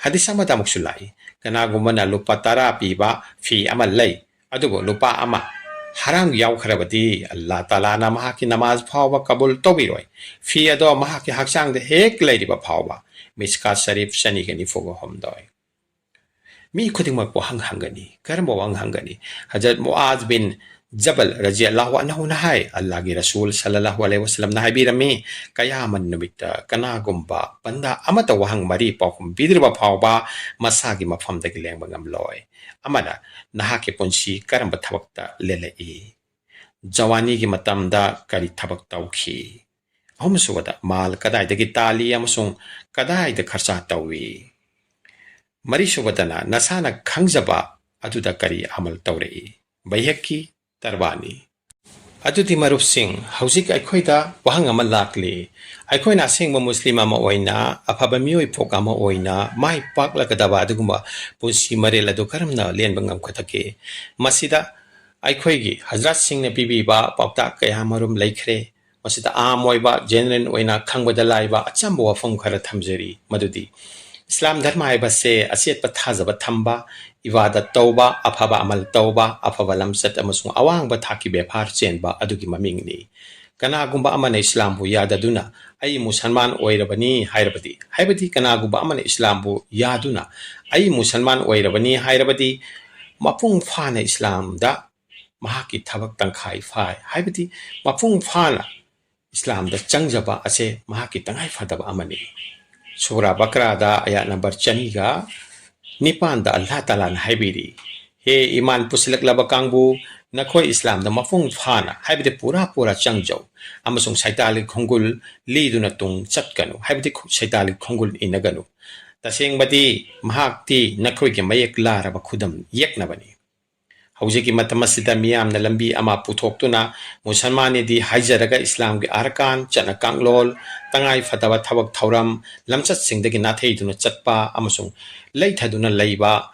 ꯍꯗꯤꯁ ꯑꯃꯗ ꯑꯃꯨꯛꯁꯨ ꯂꯥꯛꯏ, ꯀꯅꯥꯒꯨꯝꯕꯅ ꯂꯨꯄꯥ ꯇꯔꯥ ꯄꯤꯕ ꯐꯤ ꯑꯃ ꯂꯩ, ꯑꯗꯨꯕꯨ ꯂꯨꯄꯥ ꯑꯃ ꯍꯔꯥꯝ ꯌꯥꯎꯈ꯭ꯔꯕꯗꯤ ꯑꯜꯂꯥꯍ ꯇꯥꯂꯥꯅ ꯃꯍꯥꯛꯀꯤ ꯅꯃꯥꯖ ꯐꯥꯎꯕ ꯀꯕꯨꯜ ꯇꯧꯕꯤꯔꯣꯏ, ꯐꯤ ꯑꯗꯣ ꯃꯍꯥꯛꯀꯤ ꯍꯛꯆꯥꯡꯗ ꯍꯦꯛ ꯂꯩꯔꯤꯕ ꯐꯥꯎꯕ꯫ ꯃꯤꯁꯀꯥꯠ ꯁꯔꯤꯐ ꯆꯅꯤꯒ ꯅꯤꯐꯨꯒ ꯍꯨꯝꯗꯣꯏ꯫ ꯃꯤ ꯈꯨꯗꯤꯡꯃꯛ ꯋꯥꯍꯪ ꯍꯪꯒꯅꯤ꯫ ꯀꯔꯝꯕ ꯋꯥꯍꯪ ꯍꯪꯒꯅꯤ? ꯍꯖꯔꯠ ꯃꯨꯑꯥꯖ ꯕꯤꯟ ꯖꯕꯜ ꯔꯖꯤꯌꯜꯂꯥꯍꯨ ꯑꯟꯍꯨꯅ ꯍꯥꯏ, ꯑꯜꯂꯥꯍꯒꯤ ꯔꯁꯨꯜ ꯁꯜꯂꯜꯂꯥꯍꯨ ꯑꯂꯩꯍꯤ ꯋꯥꯁꯜꯂꯝꯅ ꯍꯥꯏꯕꯤꯔꯝꯃꯤ, ꯀꯌꯥꯃꯠ ꯅꯨꯃꯤꯠꯇ ꯀꯅꯥꯒꯨꯝꯕ ꯕꯟꯗꯥ ꯑꯃꯠꯇ ꯋꯥꯍꯪ ꯃꯔꯤ ꯄꯥꯎꯈꯨꯝ ꯄꯤꯗ꯭ꯔꯤꯕ ꯐꯥꯎꯕ ꯃꯁꯥꯒꯤ ꯃꯐꯝꯗꯒꯤ ꯂꯦꯡꯕ ꯉꯝꯂꯣꯏ꯫ ꯑꯃꯅ, ꯅꯍꯥꯛꯀꯤ ꯄꯨꯟꯁꯤ ꯀꯔꯝꯕ ꯊꯕꯛꯇ ꯂꯦꯜꯂꯛꯏ? ꯖꯋꯥꯅꯤꯒꯤ ꯃꯇꯝꯗ ꯀꯔꯤ ꯊꯕꯛ ꯇꯧꯈꯤ? ꯑꯍꯨꯝꯁꯨꯕꯗ, ꯃꯥꯜ ꯀꯗꯥꯏꯗꯒꯤ ꯇꯥꯜꯂꯤ ꯑꯃꯁꯨꯡ ꯀꯗꯥꯏꯗ ꯈꯔꯆꯥ ꯇꯧꯏ? ꯃꯔꯤꯁꯨꯕꯗꯅ, ꯅꯁꯥꯅ ꯈꯪꯖꯕ ꯑꯗꯨꯗ ꯀꯔꯤ ꯑꯃꯜ ꯇꯧꯔꯛꯏ? ꯕꯩꯍꯛꯀꯤ, ꯇꯔꯕꯥꯅꯤ꯫ ꯑꯗꯨꯗꯤ ꯃꯔꯨꯞꯁꯤꯡ, ꯍꯧꯖꯤꯛ ꯑꯩꯈꯣꯏꯗ ꯋꯥꯍꯪ ꯑꯃ ꯂꯥꯛꯂꯤ꯫ ꯑꯩꯈꯣꯏꯅ ꯑꯁꯦꯡꯕ ꯃꯨꯁꯂꯤꯝ ꯑꯃ ꯑꯣꯏꯅ, ꯑꯐꯕ ꯃꯤꯑꯣꯏ ꯄꯣꯛ ꯑꯃ ꯑꯣꯏꯅ, ꯃꯥꯏ ꯄꯥꯛꯂꯒꯗꯕ ꯑꯗꯨꯒꯨꯝꯕ ꯄꯨꯟꯁꯤ ꯃꯔꯦꯜ ꯑꯗꯨ ꯀꯔꯝꯅ ꯂꯦꯟꯕ ꯉꯝꯒꯗꯒꯦ? ꯃꯁꯤꯗ ꯑꯩꯈꯣꯏꯒꯤ ꯍꯖꯔꯠꯁꯤꯡꯅ ꯄꯤꯕꯤꯕ ꯄꯥꯎꯇꯥꯛ ꯀꯌꯥ ꯃꯔꯨꯝ ꯂꯩꯈ꯭ꯔꯦ꯫ ꯃꯁꯤꯗ ꯑꯥꯝ ꯑꯣꯏꯕ, ꯖꯦꯅꯔꯦꯜ ꯑꯣꯏꯅ ꯈꯪꯕꯗ ꯂꯥꯏꯕ ꯑꯆꯝꯕ ꯋꯥꯐꯝ ꯈꯔ ꯊꯝꯖꯔꯤ, ꯃꯗꯨꯗꯤ ꯏꯁꯂꯥꯝ ꯙꯔꯃ ꯍꯥꯏꯕꯁꯦ ꯑꯆꯦꯠꯄ ꯊꯥꯖꯕ ꯊꯝꯕ, ꯏꯕꯥꯗꯠ ꯇꯧꯕ, ꯑꯐꯕ ꯑꯃꯜ ꯇꯧꯕ, ꯑꯐꯕ ꯂꯝꯆꯠ ꯑꯃꯁꯨꯡ ꯑꯋꯥꯡꯕ ꯊꯥꯛꯀꯤ ꯕꯦꯕꯥꯔ ꯆꯦꯟꯕ ꯑꯗꯨꯒꯤ ꯃꯃꯤꯡꯅꯤ꯫ ꯀꯅꯥꯒꯨꯝꯕ ꯑꯃꯅ ꯏꯁꯂꯥꯝꯕꯨ ꯌꯥꯗꯗꯨꯅ "ꯑꯩ ꯃꯨꯁꯜꯃꯥꯟ ꯑꯣꯏꯔꯕꯅꯤ" ꯍꯥꯏꯔꯕꯗꯤ, ꯍꯥꯏꯕꯗꯤ ꯀꯅꯥꯒꯨꯝꯕ ꯑꯃꯅ ꯏꯁꯂꯥꯝꯕꯨ ꯌꯥꯗꯨꯅ "ꯑꯩ ꯃꯨꯁꯜꯃꯥꯟ ꯑꯣꯏꯔꯕꯅꯤ" ꯍꯥꯏꯔꯕꯗꯤ, ꯃꯄꯨꯡ ꯐꯥꯅ ꯏꯁꯂꯥꯝꯗ ꯃꯍꯥꯛꯀꯤ ꯊꯕꯛ ꯇꯪꯈꯥꯏ ꯐꯥꯏ, ꯍꯥꯏꯕꯗꯤ ꯃꯄꯨꯡ ꯐꯥꯅ ꯏꯁꯂꯥꯝꯗ ꯆꯪꯖꯕ ꯑꯁꯦ ꯃꯍꯥꯛꯀꯤ ꯇꯉꯥꯏ ꯐꯗꯕ ꯑꯃꯅꯤ꯫ ꯁꯨꯔꯥ ꯕꯀꯔꯥꯗ ꯑꯌꯥꯠ ꯅꯝꯕꯔ ꯆꯅꯤꯒ ꯅꯤꯄꯥꯟꯗ ꯑꯜꯂꯥꯍ ꯇꯥꯂꯥꯅ ꯍꯥꯏꯕꯤꯔꯤ, "ꯍꯦ ꯏꯃꯥꯟ ꯄꯨꯁꯤꯜꯂꯛꯂꯕ ꯀꯥꯡꯕꯨ, ꯅꯈꯣꯏ ꯏꯁꯂꯥꯝꯗ ꯃꯄꯨꯡ ꯐꯥꯅ, ꯍꯥꯏꯕꯗꯤ ꯄꯨꯔꯥ ꯄꯨꯔꯥ ꯆꯪꯖꯧ, ꯑꯃꯁꯨꯡ ꯁꯩꯇꯥꯜꯒꯤ ꯈꯣꯡꯒꯨꯜ ꯂꯤꯗꯨꯅ ꯇꯨꯡ ꯆꯠꯀꯅꯨ", ꯍꯥꯏꯕꯗꯤ ꯈꯨ-, ꯁꯩꯇꯥꯜꯒꯤ ꯈꯣꯡꯒꯨꯜ ꯏꯟꯅꯒꯅꯨ꯫ ꯇꯁꯦꯡꯕꯗꯤ ꯃꯍꯥꯛꯇꯤ ꯅꯈꯣꯏꯒꯤ ꯃꯌꯦꯛ ꯂꯥꯔꯕ ꯈꯨꯗꯝ ꯌꯦꯛꯅꯕꯅꯤ꯫ ꯍꯧꯖꯤꯛꯀꯤ ꯃꯇꯝ ꯑꯁꯤꯗ ꯃꯤꯌꯥꯝꯅ ꯂꯝꯕꯤ ꯑꯃ ꯄꯨꯊꯣꯛꯇꯨꯅ ꯃꯨꯁꯜꯃꯥꯟꯅꯤꯗꯤ ꯍꯥꯏꯖꯔꯒ ꯏꯁꯂꯥꯝꯒꯤ ꯑꯔꯀꯥꯟ, ꯆꯠꯅ ꯀꯥꯡꯂꯣꯟ, ꯇꯉꯥꯏ ꯐꯗꯕ ꯊꯕꯛ ꯊꯧꯔꯝ, ꯂꯝꯆꯠꯁꯤꯡꯗꯒꯤ ꯅꯥꯊꯩꯗꯨꯅ ꯆꯠꯄ ꯑꯃꯁꯨꯡ ꯂꯩꯊꯗꯨꯅ ꯂꯩꯕ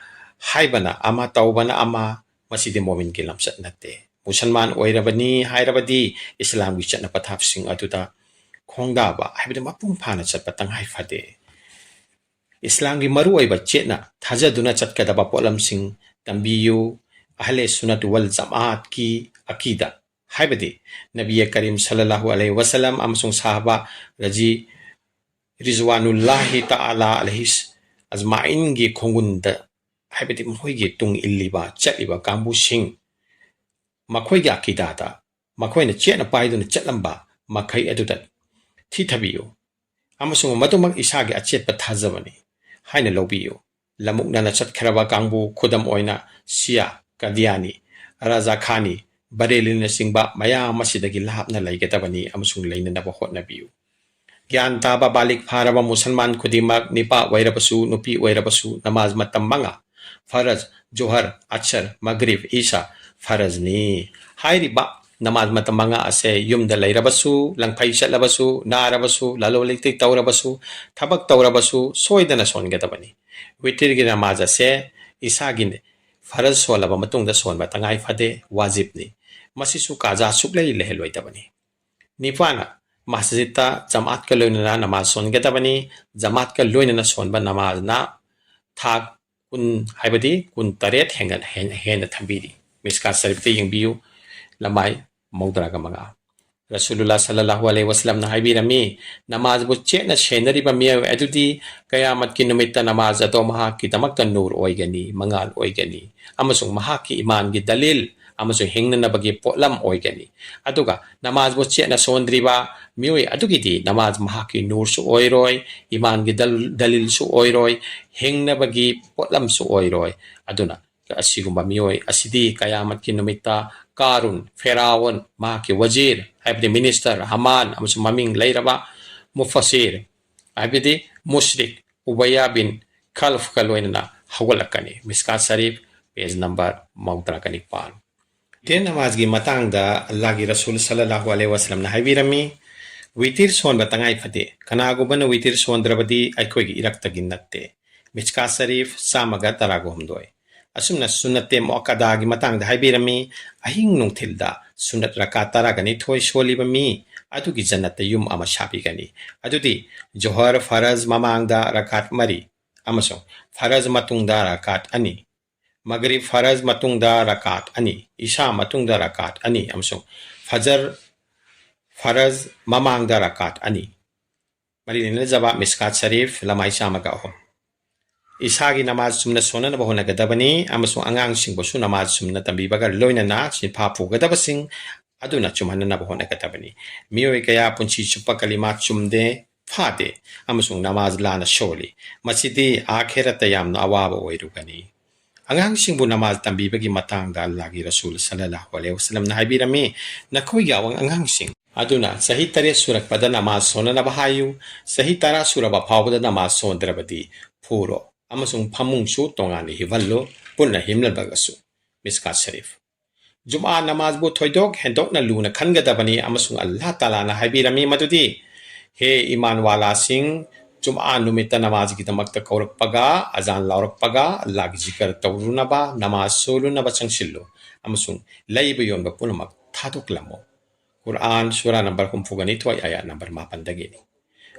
ꯍꯥꯏꯕꯅ ꯑꯃ, ꯇꯧꯕꯅ ꯑꯃ, ꯃꯁꯤꯗꯤ ꯃꯣꯃꯤꯟꯒꯤ ꯂꯝꯆꯠ ꯅꯠꯇꯦ꯫ ꯃꯨꯁꯜꯃꯥꯟ ꯑꯣꯏꯔꯕꯅꯤ ꯍꯥꯏꯔꯕꯗꯤ ꯏꯁꯂꯥꯝꯒꯤ ꯆꯠꯅ ꯄꯊꯥꯞꯁꯤꯡ ꯑꯗꯨꯗ ꯈꯣꯡꯗꯥꯕ, ꯍꯥꯏꯕꯗꯤ ꯃꯄꯨꯡ ꯐꯥꯅ ꯆꯠꯄ ꯇꯉꯥꯏ ꯐꯗꯦ꯫ ꯏꯁꯂꯥꯝꯒꯤ ꯃꯔꯨꯑꯣꯏꯕ ꯆꯦꯠꯅ ꯊꯥꯖꯗꯨꯅ ꯆꯠꯀꯗꯕ ꯄꯣꯠꯂꯝꯁꯤꯡ ꯇꯝꯕꯤꯌꯨ꯫ ꯑꯍꯂꯦ ꯁꯨꯅꯠ ꯋꯜ ꯖꯃꯥꯠꯀꯤ ꯑꯀꯤꯗ, ꯍꯥꯏꯕꯗꯤ ꯅꯕꯤ ꯀꯔꯤꯝ ꯁꯜꯂꯜꯂꯥꯍꯨ ꯑꯂꯩꯍꯤ ꯋꯁꯜꯂꯝ ꯑꯃꯁꯨꯡ ꯁꯥꯍꯕꯥ ꯔꯖꯤ ꯔꯤꯖꯋꯥꯅꯨꯜꯂꯥꯍꯤ ꯇꯥꯂꯥ ꯑꯂꯩꯍꯤ ꯑꯖꯃꯥꯏꯟꯒꯤ ꯈꯣꯡꯒꯨꯟꯗ, ꯍꯥꯏꯕꯗꯤ ꯃꯈꯣꯏꯒꯤ ꯇꯨꯡ ꯏꯜꯂꯤꯕ, ꯆꯠꯂꯤꯕ ꯀꯥꯡꯕꯨꯁꯤꯡ, ꯃꯈꯣꯏꯒꯤ ꯑꯀꯤꯗꯥꯗ ꯃꯈꯣꯏꯅ ꯆꯦꯠꯅ ꯄꯥꯏꯗꯨꯅ ꯆꯠꯂꯝꯕ ꯃꯈꯩ ꯑꯗꯨꯗ ꯊꯤꯊꯕꯤꯌꯨ, ꯑꯃꯁꯨꯡ ꯃꯗꯨꯃꯛ ꯏꯁꯥꯒꯤ ꯑꯆꯦꯠꯄ ꯊꯥꯖꯕꯅꯤ ꯍꯥꯏꯅ ꯂꯧꯕꯤꯌꯨ꯫ ꯂꯃꯨꯛꯅꯅ ꯆꯠꯈ꯭ꯔꯕ ꯀꯥꯡꯕꯨ, ꯈꯨꯗꯝ ꯑꯣꯏꯅ ꯁꯤꯌꯥ, ꯀꯗꯤꯌꯥꯅꯤ, ꯔꯥꯖꯥꯈꯥꯅꯤ, ꯕꯔꯦꯂꯤꯅꯆꯤꯡꯕ ꯃꯌꯥꯝ ꯑꯁꯤꯗꯒꯤ ꯂꯥꯞꯅ ꯂꯩꯒꯗꯕꯅꯤ ꯑꯃꯁꯨꯡ ꯂꯩꯅꯅꯕ ꯍꯣꯠꯅꯕꯤꯌꯨ꯫ ꯒ꯭ꯌꯥꯟ ꯇꯥꯕ ꯕꯥꯂꯤꯒ ꯐꯥꯔꯕ ꯃꯨꯁꯜꯃꯥꯟ ꯈꯨꯗꯤꯡꯃꯛ, ꯅꯤꯄꯥ ꯑꯣꯏꯔꯕꯁꯨ, ꯅꯨꯄꯤ ꯑꯣꯏꯔꯕꯁꯨ, ꯅꯃꯥꯖ ꯃꯇꯝ ꯃꯉꯥ, ꯐꯔꯖ, ꯖꯣꯍꯔ, ꯑꯠꯁꯔ, ꯃꯒ꯭ꯔꯤꯕ, ꯏꯁꯥ, ꯐꯔꯖꯅꯤ꯫ ꯍꯥꯏꯔꯤꯕ ꯅꯃꯥꯖ ꯃꯇꯝ ꯃꯉꯥ ꯑꯁꯦ ꯌꯨꯝꯗ ꯂꯩꯔꯕꯁꯨ, ꯂꯪꯐꯩ ꯆꯠꯂꯕꯁꯨ, ꯅꯥꯔꯕꯁꯨ, ꯂꯂꯣꯟ ꯏꯇꯤꯛ ꯇꯧꯔꯕꯁꯨ, ꯊꯕꯛ ꯇꯧꯔꯕꯁꯨ ꯁꯣꯏꯗꯅ ꯁꯣꯟꯒꯗꯕꯅꯤ꯫ ꯋꯤꯇꯤꯔꯒꯤ ꯅꯃꯥꯖ ꯑꯁꯦ ꯏꯁꯥꯒꯤ ꯐꯔꯖ ꯁꯣꯜꯂꯕ ꯃꯇꯨꯡꯗ ꯁꯣꯟꯕ ꯇꯉꯥꯏ ꯐꯗꯦ, ꯋꯥꯖꯤꯕꯅꯤ꯫ ꯃꯁꯤꯁꯨ ꯀꯥꯖꯥ ꯁꯨꯛꯂꯩ ꯂꯩꯍꯜꯂꯣꯏꯗꯕꯅꯤ꯫ ꯅꯤꯄꯥꯟ, ꯃꯁꯖꯤꯗꯇ ꯖꯃꯥꯠꯀ ꯂꯣꯏꯅꯅ ꯅꯃꯥꯖ ꯁꯣꯟꯒꯗꯕꯅꯤ꯫ ꯖꯃꯥꯠꯀ ꯂꯣꯏꯅꯅ ꯁꯣꯟꯕ ꯅꯃꯥꯖꯅ ꯊꯥꯛ ꯀꯨꯟ, ꯍꯥꯏꯕꯗꯤ ꯀꯨꯟꯇꯔꯦꯠ ꯍꯦꯟꯒꯠ-, ꯍꯦꯟ-, ꯍꯦꯟꯅ ꯊꯝꯕꯤꯔꯤ꯫ ꯃꯤꯁꯀꯥꯠ ꯁꯔꯤꯐꯇ ꯌꯦꯡꯕꯤꯌꯨ, ꯂꯃꯥꯏ ꯃꯧꯗ꯭ꯔꯥꯒ ꯃꯉꯥ꯫ ꯔꯁꯨꯂꯨꯜꯂꯥ ꯁꯜꯂꯜꯂꯥꯍꯨ ꯑꯂꯩꯍꯤ ꯋꯁꯜꯂꯝꯅ ꯍꯥꯏꯕꯤꯔꯝꯃꯤ, ꯅꯃꯥꯖꯕꯨ ꯆꯦꯠꯅ ꯁꯦꯟꯅꯔꯤꯕ ꯃꯤꯑꯣꯏ ꯑꯗꯨꯗꯤ ꯀꯌꯥꯃꯠꯀꯤ ꯅꯨꯃꯤꯠꯇ ꯅꯃꯥꯖ ꯑꯗꯣ ꯃꯍꯥꯛꯀꯤꯗꯃꯛꯇ ꯅꯨꯔ ꯑꯣꯏꯒꯅꯤ, ꯃꯉꯥꯜ ꯑꯣꯏꯒꯅꯤ, ꯑꯃꯁꯨꯡ ꯃꯍꯥꯛꯀꯤ ꯏꯃꯥꯟꯒꯤ ꯗꯂꯤꯜ ꯑꯃꯁꯨꯡ ꯍꯤꯡꯅꯅꯕꯒꯤ ꯄꯣꯠꯂꯝ ꯑꯣꯏꯒꯅꯤ꯫ ꯑꯗꯨꯒ ꯅꯃꯥꯖꯕꯨ ꯆꯦꯠꯅ ꯁꯣꯟꯗ꯭ꯔꯤꯕ ꯃꯤꯑꯣꯏ ꯑꯗꯨꯒꯤꯗꯤ ꯅꯃꯥꯖ ꯃꯍꯥꯛꯀꯤ ꯅꯨꯔꯁꯨ ꯑꯣꯏꯔꯣꯏ, ꯏꯃꯥꯟꯒꯤ ꯗꯜ-, ꯗꯂꯤꯜꯁꯨ ꯑꯣꯏꯔꯣꯏ, ꯍꯤꯡꯅꯕꯒꯤ ꯄꯣꯠꯂꯝꯁꯨ ꯑꯣꯏꯔꯣꯏ꯫ ꯑꯗꯨꯅ ꯑꯁꯤꯒꯨꯝꯕ ꯃꯤꯑꯣꯏ ꯑꯁꯤꯗꯤ ꯀꯌꯥꯃꯠꯀꯤ ꯅꯨꯃꯤꯠꯇ ꯀꯥꯔꯨꯟ, ꯐꯦꯔꯥꯎꯟ, ꯃꯍꯥꯛꯀꯤ ꯋꯖꯤꯔ, ꯍꯥꯏꯕꯗꯤ ꯃꯤꯅꯤꯁꯇꯔ, ꯍꯃꯥꯟ ꯑꯃꯁꯨꯡ ꯃꯃꯤꯡ ꯂꯩꯔꯕ ꯃꯨꯐꯁꯤꯔ, ꯍꯥꯏꯕꯗꯤ ꯃꯨꯁ꯭ꯔꯤꯛ, ꯎꯕꯩꯌꯥ ꯕꯤꯟ ꯈꯜꯐꯀ ꯂꯣꯏꯅꯅ ꯍꯧꯒꯠꯂꯛꯀꯅꯤ꯫ ꯃꯤꯁꯀꯥꯠ ꯁꯔꯤꯐ, ꯄꯦꯖ ꯅꯝꯕꯔ ꯃꯧꯗ꯭ꯔꯥꯒ ꯅꯤꯄꯥꯟ꯫ ꯋꯤꯇꯤꯔ ꯅꯃꯥꯖꯒꯤ ꯃꯇꯥꯡꯗ ꯑꯜꯂꯥꯍꯒꯤ ꯔꯁꯨꯜ ꯁꯜꯂꯜꯂꯥꯍꯨ ꯑꯂꯩꯍꯤ ꯋꯁꯜꯂꯝꯅ ꯍꯥꯏꯕꯤꯔꯝꯃꯤ, ꯋꯤꯇꯤꯔ ꯁꯣꯟꯕ ꯇꯉꯥꯏ ꯐꯗꯦ꯫ ꯀꯅꯥꯒꯨꯝꯕꯅ ꯋꯤꯇꯤꯔ ꯁꯣꯟꯗ꯭ꯔꯕꯗꯤ ꯑꯩꯈꯣꯏꯒꯤ ꯏꯔꯛꯇꯒꯤ ꯅꯠꯇꯦ꯫ ꯃꯤꯁꯀꯥꯠ ꯁꯔꯤꯐ, ꯆꯥꯝꯃꯒ ꯇꯔꯥꯒ ꯍꯨꯝꯗꯣꯏ꯫ ꯑꯁꯨꯝꯅ ꯁꯨꯟꯅꯠꯇꯦ ꯃꯨꯑꯛꯀꯗꯥꯒꯤ ꯃꯇꯥꯡꯗ ꯍꯥꯏꯕꯤꯔꯝꯃꯤ, ꯑꯍꯤꯡ ꯅꯨꯡꯊꯤꯜꯗ ꯁꯨꯟꯅꯠ ꯔꯀꯥꯠ ꯇꯔꯥꯒ ꯅꯤꯊꯣꯏ ꯁꯣꯜꯂꯤꯕ ꯃꯤ ꯑꯗꯨꯒꯤ ꯖꯟꯅꯠꯇ ꯌꯨꯝ ꯑꯃ ꯁꯥꯕꯤꯒꯅꯤ꯫ ꯑꯗꯨꯗꯤ ꯖꯣꯍꯔ ꯐꯔꯖ ꯃꯃꯥꯡꯗ ꯔꯀꯥꯠ ꯃꯔꯤ, ꯑꯃꯁꯨꯡ ꯐꯔꯖ ꯃꯇꯨꯡꯗ ꯔꯀꯥꯠ ꯑꯅꯤ, ꯃꯒꯔꯤꯕ ꯐꯔꯖ ꯃꯇꯨꯡꯗ ꯔꯀꯥꯠ ꯑꯅꯤ, ꯏꯁꯥ ꯃꯇꯨꯡꯗ ꯔꯀꯥꯠ ꯑꯅꯤ, ꯑꯃꯁꯨꯡ ꯐꯖꯔ ꯐꯔꯖ ꯃꯃꯥꯡꯗ ꯔꯀꯥꯠ ꯑꯅꯤ꯫ ꯃꯔꯤ ꯂꯩꯅꯖꯕ ꯃꯤꯁꯀꯥꯠ ꯁꯔꯤꯐ, ꯂꯃꯥꯏ ꯆꯥꯝꯃꯒ ꯑꯍꯨꯝ꯫ ꯏꯁꯥꯒꯤ ꯅꯃꯥꯖ ꯆꯨꯝꯅ ꯁꯣꯟꯅꯅꯕ ꯍꯣꯠꯅꯒꯗꯕꯅꯤ ꯑꯃꯁꯨꯡ ꯑꯉꯥꯡꯁꯤꯡꯕꯨꯁꯨ ꯅꯃꯥꯖ ꯆꯨꯝꯅ ꯇꯝꯕꯤꯕꯒ ꯂꯣꯏꯅꯅ ꯁꯤꯟꯐꯥ ꯄꯨꯒꯗꯕꯁꯤꯡ ꯑꯗꯨꯅ ꯆꯨꯝꯍꯟꯅꯅꯕ ꯍꯣꯠꯅꯒꯗꯕꯅꯤ꯫ ꯃꯤꯑꯣꯏ ꯀꯌꯥ ꯄꯨꯟꯁꯤ ꯆꯨꯞꯄ ꯀꯂꯤꯃꯥ ꯆꯨꯝꯗꯦ, ꯐꯥꯗꯦ ꯑꯃꯁꯨꯡ ꯅꯃꯥꯖ ꯂꯥꯟꯅ ꯁꯣꯜꯂꯤ꯫ ꯃꯁꯤꯗꯤ ꯑꯥꯈꯦꯔꯠꯇ ꯌꯥꯝꯅ ꯑꯋꯥꯕ ꯑꯣꯏꯔꯨꯒꯅꯤ꯫ ꯑꯉꯥꯡꯁꯤꯡꯕꯨ ꯅꯃꯥꯖ ꯇꯝꯕꯤꯕꯒꯤ ꯃꯇꯥꯡꯗ ꯑꯜꯂꯥꯍꯒꯤ ꯔꯁꯨꯜ ꯁꯜꯂꯜꯂꯥꯍꯨ ꯑꯂꯩꯍꯤ ꯋꯁꯜꯂꯝꯅ ꯍꯥꯏꯕꯤꯔꯝꯃꯤ, ꯅꯈꯣꯏꯒꯤ ꯑꯉꯥꯡꯁꯤꯡ ꯑꯗꯨꯅ ꯆꯍꯤ ꯇꯔꯦꯠ ꯁꯨꯔꯛꯄꯗ ꯅꯃꯥꯖ ꯁꯣꯟꯅꯅꯕ ꯍꯥꯏꯌꯨ, ꯆꯍꯤ ꯇꯔꯥ ꯁꯨꯔꯕ ꯐꯥꯎꯕꯗ ꯅꯃꯥꯖ ꯁꯣꯟꯗ꯭ꯔꯕꯗꯤ ꯐꯨꯔꯣ, ꯑꯃꯁꯨꯡ ꯐꯃꯨꯡꯁꯨ ꯇꯣꯉꯥꯟꯅ ꯍꯤꯞꯍꯜꯂꯨ, ꯄꯨꯟꯅ ꯍꯤꯞꯂꯕꯒꯁꯨ꯫ ꯃꯤꯁꯀꯥꯠ ꯁꯔꯤꯐ꯫ ꯖꯨꯃꯥ ꯅꯃꯥꯖꯕꯨ ꯊꯣꯏꯗꯣꯛ ꯍꯦꯟꯗꯣꯛꯅ ꯂꯨꯅ ꯈꯟꯒꯗꯕꯅꯤ ꯑꯃꯁꯨꯡ ꯑꯜꯂꯥꯍ ꯇꯥꯂꯥꯅ ꯍꯥꯏꯕꯤꯔꯝꯃꯤ ꯃꯗꯨꯗꯤ, ꯍꯦ ꯏꯃꯥꯟꯋꯥꯂꯥꯁꯤꯡ, ꯖꯨꯝꯑꯥ ꯅꯨꯃꯤꯠꯇ ꯅꯃꯥꯖꯒꯤꯗꯃꯛꯇ ꯀꯧꯔꯛꯄꯒ, ꯑꯖꯥꯟ ꯂꯥꯎꯔꯛꯄꯒ, ꯑꯜꯂꯥꯍꯒꯤ ꯖꯤꯀꯔ ꯇꯧꯔꯨꯅꯕ, ꯅꯃꯥꯖ ꯁꯣꯜꯂꯨꯅꯕ ꯆꯪꯁꯤꯜꯂꯨ, ꯑꯃꯁꯨꯡ ꯂꯩꯕ ꯌꯣꯟꯕ ꯄꯨꯝꯅꯃꯛ ꯊꯥꯗꯣꯛꯂꯝꯃꯨ꯫ ꯀꯨꯔꯑꯥꯟ, ꯁꯨꯔꯥ ꯅꯝꯕꯔ ꯍꯨꯝꯐꯨꯒ ꯅꯤꯊꯣꯏ, ꯑꯌꯥꯠ ꯅꯝꯕꯔ ꯃꯥꯄꯟꯗꯒꯤꯅꯤ꯫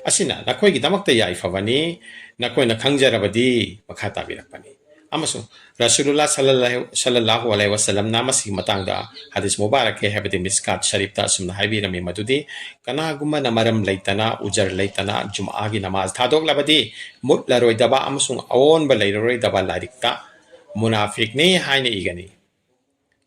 ꯑꯁꯤꯅ ꯅꯈꯣꯏꯒꯤꯗꯃꯛꯇ ꯌꯥꯏꯐꯕꯅꯤ, ꯅꯈꯣꯏꯅ ꯈꯪꯖꯔꯕꯗꯤ꯫ ꯃꯈꯥ ꯇꯥꯕꯤꯔꯛꯄꯅꯤ꯫ ꯑꯃꯁꯨꯡ ꯔꯁꯨꯂꯨꯜꯂꯥꯍ ꯁꯜꯂꯜꯂꯥꯍꯨ, ꯁꯜꯂꯜꯂꯥꯍꯨ ꯑꯂꯩꯍꯤ ꯋꯁꯜꯂꯝꯅ ꯃꯁꯤꯒꯤ ꯃꯇꯥꯡꯗ ꯍꯗꯤꯁ ꯃꯨꯕꯥꯔꯛꯀꯤ, ꯍꯥꯏꯕꯗꯤ ꯃꯤꯁꯀꯥꯠ ꯁꯔꯤꯐꯇ ꯑꯁꯨꯝꯅ ꯍꯥꯏꯕꯤꯔꯝꯃꯤ ꯃꯗꯨꯗꯤ, ꯀꯅꯥꯒꯨꯝꯕꯅ ꯃꯔꯝ ꯂꯩꯇꯅ, ꯎꯖꯔ ꯂꯩꯇꯅ ꯖꯨꯝꯑꯥꯒꯤ ꯅꯃꯥꯖ ꯊꯥꯗꯣꯛꯂꯕꯗꯤ, ꯃꯨꯠꯂꯔꯣꯏꯗꯕ ꯑꯃꯁꯨꯡ ꯑꯑꯣꯟꯕ ꯂꯩꯔꯔꯣꯏꯗꯕ ꯂꯥꯏꯔꯤꯛꯇ ꯃꯨꯅꯥꯐꯤꯛꯅꯤ ꯍꯥꯏꯅ ꯏꯒꯅꯤ꯫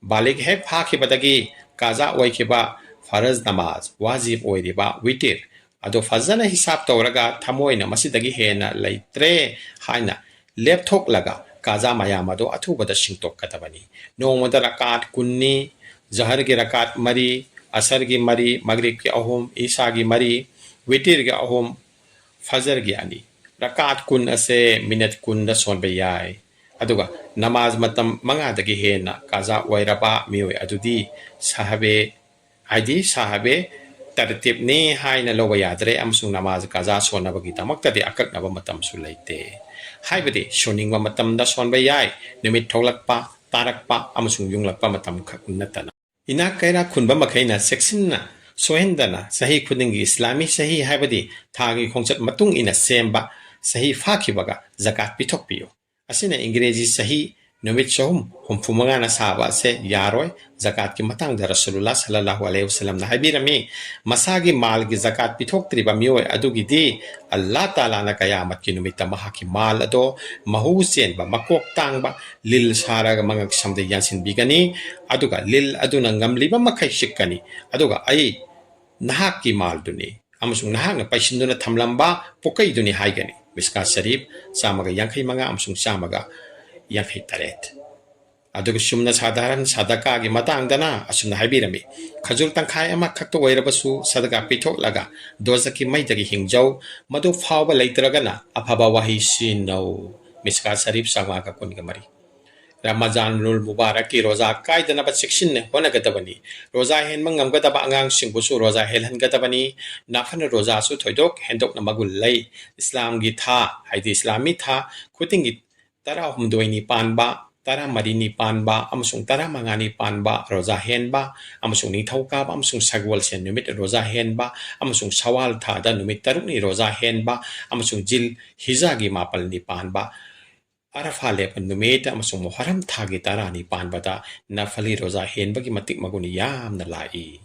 ꯕꯥꯂꯤꯒ ꯍꯦꯛ ꯐꯥꯈꯤꯕꯗꯒꯤ ꯀꯥꯖꯥ ꯑꯣꯏꯈꯤꯕ ꯐꯔꯖ ꯅꯃꯥꯖ, ꯋꯥꯖꯤꯕ ꯑꯣꯏꯔꯤꯕ ꯋꯤꯇꯤꯔ ꯑꯗꯨ ꯐꯖꯅ ꯍꯤꯁꯥꯕ ꯇꯧꯔꯒ, ꯊꯃꯣꯏꯅ ꯃꯁꯤꯗꯒꯤ ꯍꯦꯟꯅ ꯂꯩꯇ꯭ꯔꯦ ꯍꯥꯏꯅ ꯂꯦꯞꯊꯣꯛꯂꯒ, ꯀꯥꯖꯥ ꯃꯌꯥꯝ ꯑꯗꯨ ꯑꯊꯨꯕꯗ ꯁꯤꯡꯗꯣꯛꯀꯗꯕꯅꯤ꯫ ꯅꯣꯡꯃꯗ ꯔꯀꯥꯠ ꯀꯨꯟꯅꯤ, ꯖꯍꯔꯒꯤ ꯔꯀꯥꯠ ꯃꯔꯤ, ꯑꯁꯔꯒꯤ ꯃꯔꯤ, ꯃꯒ꯭ꯔꯤꯕꯀꯤ ꯑꯍꯨꯝ, ꯏꯁꯥꯒꯤ ꯃꯔꯤ, ꯋꯤꯇꯤꯔꯒꯤ ꯑꯍꯨꯝ, ꯐꯖꯔꯒꯤ ꯑꯅꯤ꯫ ꯔꯀꯥꯠ ꯀꯨꯟ ꯑꯁꯦ ꯃꯤꯅꯠ ꯀꯨꯟꯗ ꯁꯣꯟꯕ ꯌꯥꯏ꯫ ꯑꯗꯨꯒ ꯅꯃꯥꯖ ꯃꯇꯝ ꯃꯉꯥꯗꯒꯤ ꯍꯦꯟꯅ ꯀꯥꯖꯥ ꯑꯣꯏꯔꯕ ꯃꯤꯑꯣꯏ ꯑꯗꯨꯗꯤ ꯁꯍꯕꯦ, ꯍꯥꯏꯗꯤ ꯁꯍꯕꯦ ꯇꯔꯇꯤꯕꯅꯤ ꯍꯥꯏꯅ ꯂꯧꯕ ꯌꯥꯗ꯭ꯔꯦ, ꯑꯃꯁꯨꯡ ꯅꯃꯥꯖ ꯀꯥꯖꯥ ꯁꯣꯟꯅꯕꯒꯤꯗꯃꯛꯇꯗꯤ ꯑꯀꯛꯅꯕ ꯃꯇꯝꯁꯨ ꯂꯩꯇꯦ꯫ ꯍꯥꯏꯕꯗꯤ ꯁꯣꯟꯅꯤꯡꯕ ꯃꯇꯝꯗ ꯁꯣꯟꯕ ꯌꯥꯏ, ꯅꯨꯃꯤꯠ ꯊꯣꯛꯂꯛꯄ, ꯇꯥꯔꯛꯄ ꯑꯃꯁꯨꯡ ꯌꯨꯡꯂꯛꯄ ꯃꯇꯝ ꯈꯛ ꯅꯠꯇꯅ꯫ ꯏꯅꯥꯛ ꯀꯩꯔꯥꯛ ꯈꯨꯟꯕ ꯃꯈꯩꯅ ꯆꯦꯛꯁꯤꯟꯅ ꯁꯣꯏꯍꯟꯗꯅ ꯆꯍꯤ ꯈꯨꯗꯤꯡꯒꯤ ꯏꯁꯂꯥꯃꯤ ꯆꯍꯤ, ꯍꯥꯏꯕꯗꯤ ꯊꯥꯒꯤ ꯈꯣꯡꯆꯠ ꯃꯇꯨꯡ ꯏꯟꯅ ꯁꯦꯝꯕ ꯆꯍꯤ ꯐꯥꯈꯤꯕꯒ ꯖꯀꯥꯠ ꯄꯤꯊꯣꯛꯄꯤꯌꯨ꯫ ꯑꯁꯤꯅ ꯏꯪꯒ꯭ꯔꯦꯖꯤ ꯆꯍꯤ ꯅꯨꯃꯤꯠ ꯆꯍꯨꯝ ꯍꯨꯝꯐꯨ ꯃꯉꯥꯅ ꯁꯥꯕ ꯑꯁꯦ ꯌꯥꯔꯣꯏ꯫ ꯖꯀꯥꯠꯀꯤ ꯃꯇꯥꯡꯗ ꯔꯁꯨꯂꯨꯜꯂꯥꯍ ꯁꯜꯂꯜꯂꯥꯍꯨ ꯑꯂꯩꯍꯤ ꯋꯁꯜꯂꯝꯅ ꯍꯥꯏꯕꯤꯔꯝꯃꯤ, ꯃꯁꯥꯒꯤ ꯃꯥꯜꯒꯤ ꯖꯀꯥꯠ ꯄꯤꯊꯣꯛꯇ꯭ꯔꯤꯕ ꯃꯤꯑꯣꯏ ꯑꯗꯨꯒꯤꯗꯤ ꯑꯜꯂꯥꯍ ꯇꯥꯂꯥꯅ ꯀꯌꯥꯃꯠꯀꯤ ꯅꯨꯃꯤꯠꯇ ꯃꯍꯥꯛꯀꯤ ꯃꯥꯜ ꯑꯗꯣ ꯃꯍꯨ ꯆꯦꯟꯕ, ꯃꯀꯣꯛ ꯇꯥꯡꯕ, ꯂꯤꯜ ꯁꯥꯔꯒ ꯃꯉꯛ ꯁꯝꯗ ꯌꯥꯟꯁꯤꯟꯕꯤꯒꯅꯤ, ꯑꯗꯨꯒ ꯂꯤꯜ ꯑꯗꯨꯅ ꯉꯝꯂꯤꯕ ꯃꯈꯩ ꯆꯤꯛꯀꯅꯤ, ꯑꯗꯨꯒ ꯑꯩ ꯅꯍꯥꯛꯀꯤ ꯃꯥꯜꯗꯨꯅꯤ ꯑꯃꯁꯨꯡ ꯅꯍꯥꯛꯅ ꯄꯩꯁꯤꯟꯗꯨꯅ ꯊꯝꯂꯝꯕ ꯄꯣꯀꯩꯗꯨꯅꯤ ꯍꯥꯏꯒꯅꯤ꯫ ꯃꯤꯁꯀꯥꯠ ꯁꯔꯤꯐ ꯆꯥꯝꯃꯒ ꯌꯥꯡꯈꯩ ꯃꯉꯥ ꯑꯃꯁꯨꯡ ꯆꯥꯝꯃꯒ ꯌꯥꯡꯈꯩ ꯇꯔꯦꯠ꯫ ꯑꯗꯨꯒ ꯆꯨꯝꯅ ꯁꯥꯙꯥꯔꯟ ꯁꯗꯀꯥꯒꯤ ꯃꯇꯥꯡꯗꯅ ꯑꯁꯨꯝꯅ ꯍꯥꯏꯕꯤꯔꯝꯃꯤ, ꯈꯖꯨꯔ ꯇꯪꯈꯥꯏ ꯑꯃꯈꯛꯇ ꯑꯣꯏꯔꯕꯁꯨ ꯁꯗꯀꯥ ꯄꯤꯊꯣꯛꯂꯒ ꯗꯣꯖꯈꯀꯤ ꯃꯩꯗꯒꯤ ꯍꯤꯡꯖꯧ, ꯃꯗꯨ ꯐꯥꯎꯕ ꯂꯩꯇ꯭ꯔꯒꯅ ꯑꯐꯕ ꯋꯥꯍꯩ ꯁꯤꯖꯤꯟꯅꯧ꯫ ꯃꯤꯁꯀꯥꯠ ꯁꯔꯤꯐ ꯆꯥꯝꯃꯉꯥꯒ ꯀꯨꯟꯒ ꯃꯔꯤ꯫ ꯔꯃꯖꯥꯟ ꯅꯨꯜ ꯃꯨꯕꯥꯔꯛꯀꯤ ꯔꯣꯖꯥ ꯀꯥꯏꯗꯅꯕ ꯆꯦꯛꯁꯤꯟꯅ ꯍꯣꯠꯅꯒꯗꯕꯅꯤ꯫ ꯔꯣꯖꯥ ꯍꯦꯟꯕ ꯉꯝꯒꯗꯕ ꯑꯉꯥꯡꯁꯤꯡꯕꯨꯁꯨ ꯔꯣꯖꯥ ꯍꯦꯜꯍꯟꯒꯗꯕꯅꯤ꯫ ꯅꯐꯜ ꯔꯣꯖꯥꯁꯨ ꯊꯣꯏꯗꯣꯛ ꯍꯦꯟꯗꯣꯛꯅ ꯃꯒꯨꯟ ꯂꯩ꯫ ꯏꯁꯂꯥꯝꯒꯤ ꯊꯥ, ꯍꯥꯏꯗꯤ ꯏꯁꯂꯥꯃꯤ ꯊꯥ ꯈꯨꯗꯤꯡꯒꯤ ꯇꯔꯥꯍꯨꯝꯗꯣꯏꯅꯤ ꯄꯥꯟꯕ, ꯇꯔꯥꯃꯔꯤꯅꯤ ꯄꯥꯟꯕ ꯑꯃꯁꯨꯡ ꯇꯔꯥꯃꯉꯥꯅꯤ ꯄꯥꯟꯕ ꯔꯣꯖꯥ ꯍꯦꯟꯕ, ꯑꯃꯁꯨꯡ ꯅꯤꯡꯊꯧꯀꯥꯕ ꯑꯃꯁꯨꯡ ꯁꯒꯣꯜꯁꯦꯟ ꯅꯨꯃꯤꯠ ꯔꯣꯖꯥ ꯍꯦꯟꯕ, ꯑꯃꯁꯨꯡ ꯁꯋꯥꯜ ꯊꯥꯗ ꯅꯨꯃꯤꯠ ꯇꯔꯨꯛꯅꯤ ꯔꯣꯖꯥ ꯍꯦꯟꯕ, ꯑꯃꯁꯨꯡ ꯖꯤꯜ ꯍꯤꯖꯥꯒꯤ ꯃꯥꯄꯜꯅꯤ ꯄꯥꯟꯕ, ꯑꯔꯐꯥ ꯂꯦꯞꯄ ꯅꯨꯃꯤꯠ ꯑꯃꯁꯨꯡ ꯃꯨꯍꯔꯝ ꯊꯥꯒꯤ ꯇꯔꯥꯅꯤ ꯄꯥꯟꯕꯗ ꯅꯐꯂꯤ ꯔꯣꯖꯥ ꯍꯦꯟꯕꯒꯤ ꯃꯇꯤꯛ ꯃꯒꯨꯟ ꯌꯥꯝꯅ ꯂꯥꯛꯏ꯫